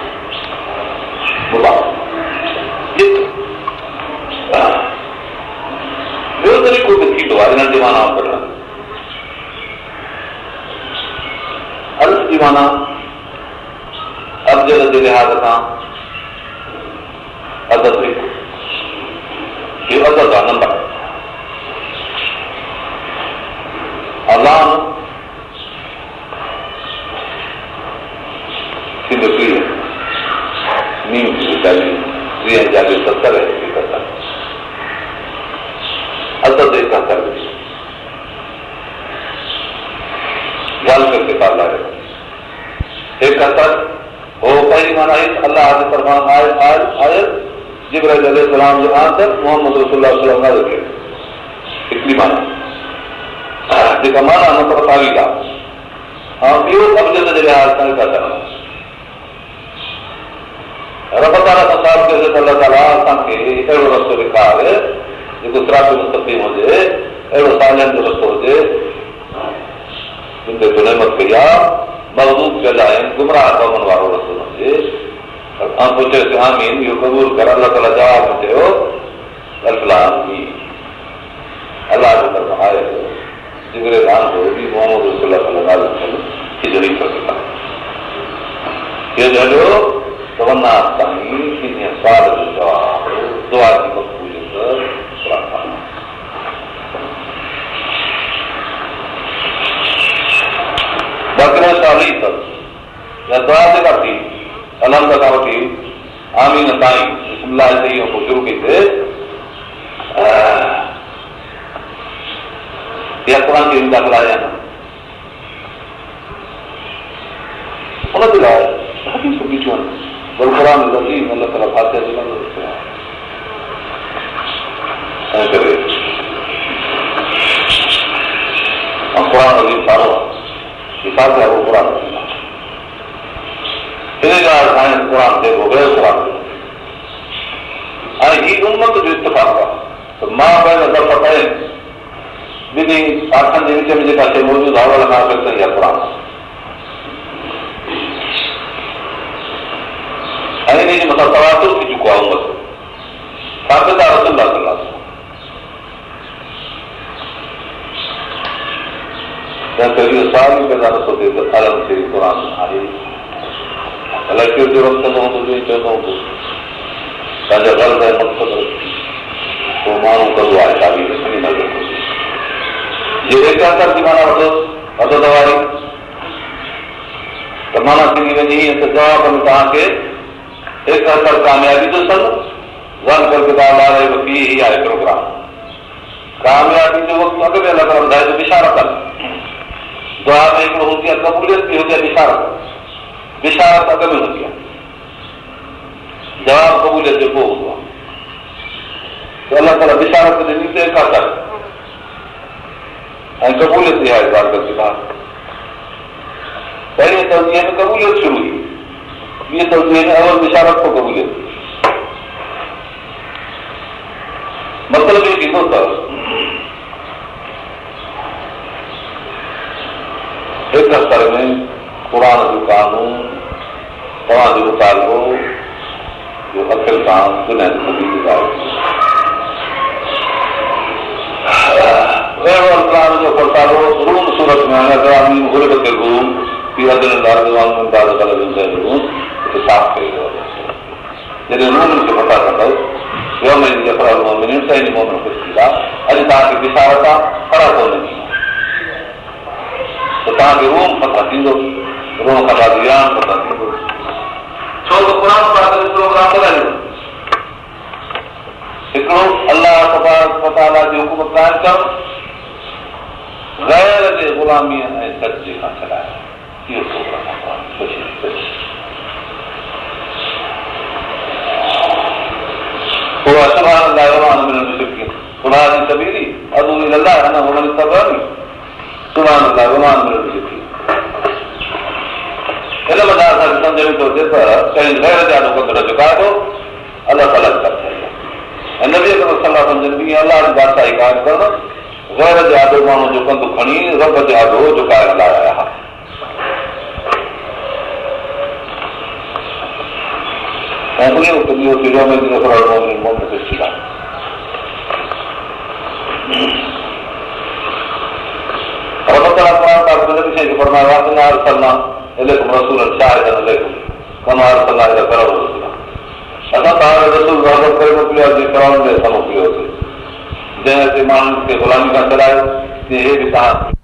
مباح. ٻيو طريقو به ٿيندو آهي انهن جي معنائن ڪڍڻ جو. الف جي معنيٰ ابجد جي لحاظ کان عدد هڪ، اهو عدد آهي نمبر. ۽ لام ٿيندو 30، ميم ٿيندو 40، 30 ۽ 40 70 ۽ 71. عدد 71 به ٿيندو. ذالڪ الڪتاب لا ريب فيه 71 هو پهرين معنيٰ هي ته الله جي طرفان آيل آيل آيل جبرائيل عليه السلام جي آندل محمد رسول الله صلي الله عليه وسلم نازل ڪيل هڪڙي معنيٰ جيڪا معنيٰ نه پر تاويل آهي ۽ ٻيو ابجد جي لحاظ سان 71 آهي. رب تعاليٰ کان سوال ڪيوسين ته الله تعاليٰ اسان کي اهڙو رستو ڏيکار جيڪو صراط مستقيم هجي، اهڙو صالحن جو رستو هجي جن تي تو نعمت ڪئي آهي، مغضوب ٿيل ۽ گمراهه قومن وارو رستو نه هجي. ۽ پوء چيوسين آمين، اهو قبول ڪر، الله تعاليٰ جواب ۾ چيو الف لام ميم الله جي طرفان آيل جبرئيل آندو به محمد رسول الله صلي الله عليه وسلم کي جو هي ڪتاب اهو جو هليو ته والناس تائين انهيء سوال جو جواب دعا جي مقبوليت قرآن پاڪ باقي رهيو سوال هي ته اها دعا جيڪا ٿي الحمد کان وٺي آمين تائين بسم الله چئي پوء شروع ڪئي ٿي اها قرآن شريف ۾ داخل آهي يا نه؟ ان جي لاء حديثون بيٺيون آهن والقرآن العظيم الله تعاليٰ فاتحه جو نالو رکيو آهي تنهن ڪري قرآن عظيم سارو آهي هي فاتحه هو قرآن عظيم آهي ان ڳالهه سان قرآن چئبو غير قرآن ۽ هي امت جو اتفاق آهي ته ما بين الدفتين ٻنهي پاٺن جي وچ ۾ جيڪا شيء موجود آهي اول کان آخر تائين اها قرآن آهي ۽ انهي جي مٿان تواتر ٿي چڪو آهي امت جو ثابت آهي رسول الله صلي الله عليه وسلم تنهن ڪري اهو سوال ئي پيدا نٿو ٿئي ته الحمد شريف قرآن آهي الائي ڪير جرئت ڪندو هوندو جو ائين چوندو هوندو پنهنجا غرض ۽ مقصد رکي پوء ماڻهو ڪندو آهي تاويل کڻي نظر ڪندو جي 71 جي معنيٰ وٺوس عدد واري ته معنيٰ ٿيندي وڃي هيئن ته جواب ۾ توهان کي 71 ڪاميابي جو سن ذالڪ الڪتاب لا ريب فيه هي آهي پروگرام ڪاميابي جو وقت اڳ ۾ الله تعاليٰ ٻڌائي ٿو بشارت دعا ۾ هڪڙو هوندي آهي قبوليت ٻي هوندي آهي بشارت بشارت اڳ ۾ هوندي آهي جواب قبوليت جو پوء هوندو آهي. ته الله تعاليٰ بشارت ڏني ته ايڪاڪار ۽ قبوليت اها اظهار ڪري ٿا. پهرين توجيه ۾ قبوليت شروع ٿي، ٻي توجيه ۾ اول بشارت پوء قبوليت. مطلب هي ٿيندو ته 71 ۾ قرآن جو قانون توهان جو مطالبو جو اکين سان دنيا جي سڀني ظاهر ٿي ويو. اهڙو القرآن جو فرسالو روم سورت ۾ آيو الم غلبت الروم في ادني الارض وهم من بعد غلبهم سيغلبون اتي صاف ڪيو ويو آهي. جڏهن رومن کي فتح ڪندؤ يومئذ يفرح المؤمنون تنهن ڏينهن مؤمن خوش ٿيندا. اڄ توهان کي بشارت آ، فرح ته ان ڏينهن آ ته توهان کي روم فتح ٿيندو، روم کان بعد ايران فتح ٿيندو. ڇو ته قرآن پاڪ جو پروگرام ٻه ڳالهيون آهن. هڪڙو الله تبارڪ وتعاليٰ جي حڪومت قائم ڪرڻ، غير جي غلاميء ۽ سجدي کان ڇڏائڻ. اهو پروگرام آهي قرآن جو ڪوشش ڪريو. اها سبحان الله وما انا من المشرڪين قل هذه سبيلي ادعو الي الله انا ومن اتبعني سبحان الله وما انا من المشرڪين ان منجهان اسان کي سمجهه ۾ ٿو اچي ته ڪنهن غير جي آڏو ڪنڌ نه جهڪائبو الله تعاليٰ جي بادشاهي آهي ۽ نبي اڪرم صلي الله عليه وسلم جن به الله جي بادشاهي قائم ڪرڻ غير جي آڏو ماڻهو جو ڪنڌ کڻي رب جي آڏو جهڪائڻ لاء آيا ها. ۽ انهيء وقت اهو ٿيو يومئذ يفرح المؤمنون مؤمن خوش ٿيندا. رب تعاليٰ قرآن پاڪ ۾ نبي سائين کي فرمايو آهي انا ارسلنا اليڪم رسولا شاهدا عليڪم ڪما ارسلنا الي فرعون رسولا اسان توهان ڏي رسول رهبر ڪري موڪليو آهي جيئن فرعون ڏي اسان موڪليو هوسين جنهن اچي ماڻهن کي غلامي کان ڇڏايو تيئن هي به توهان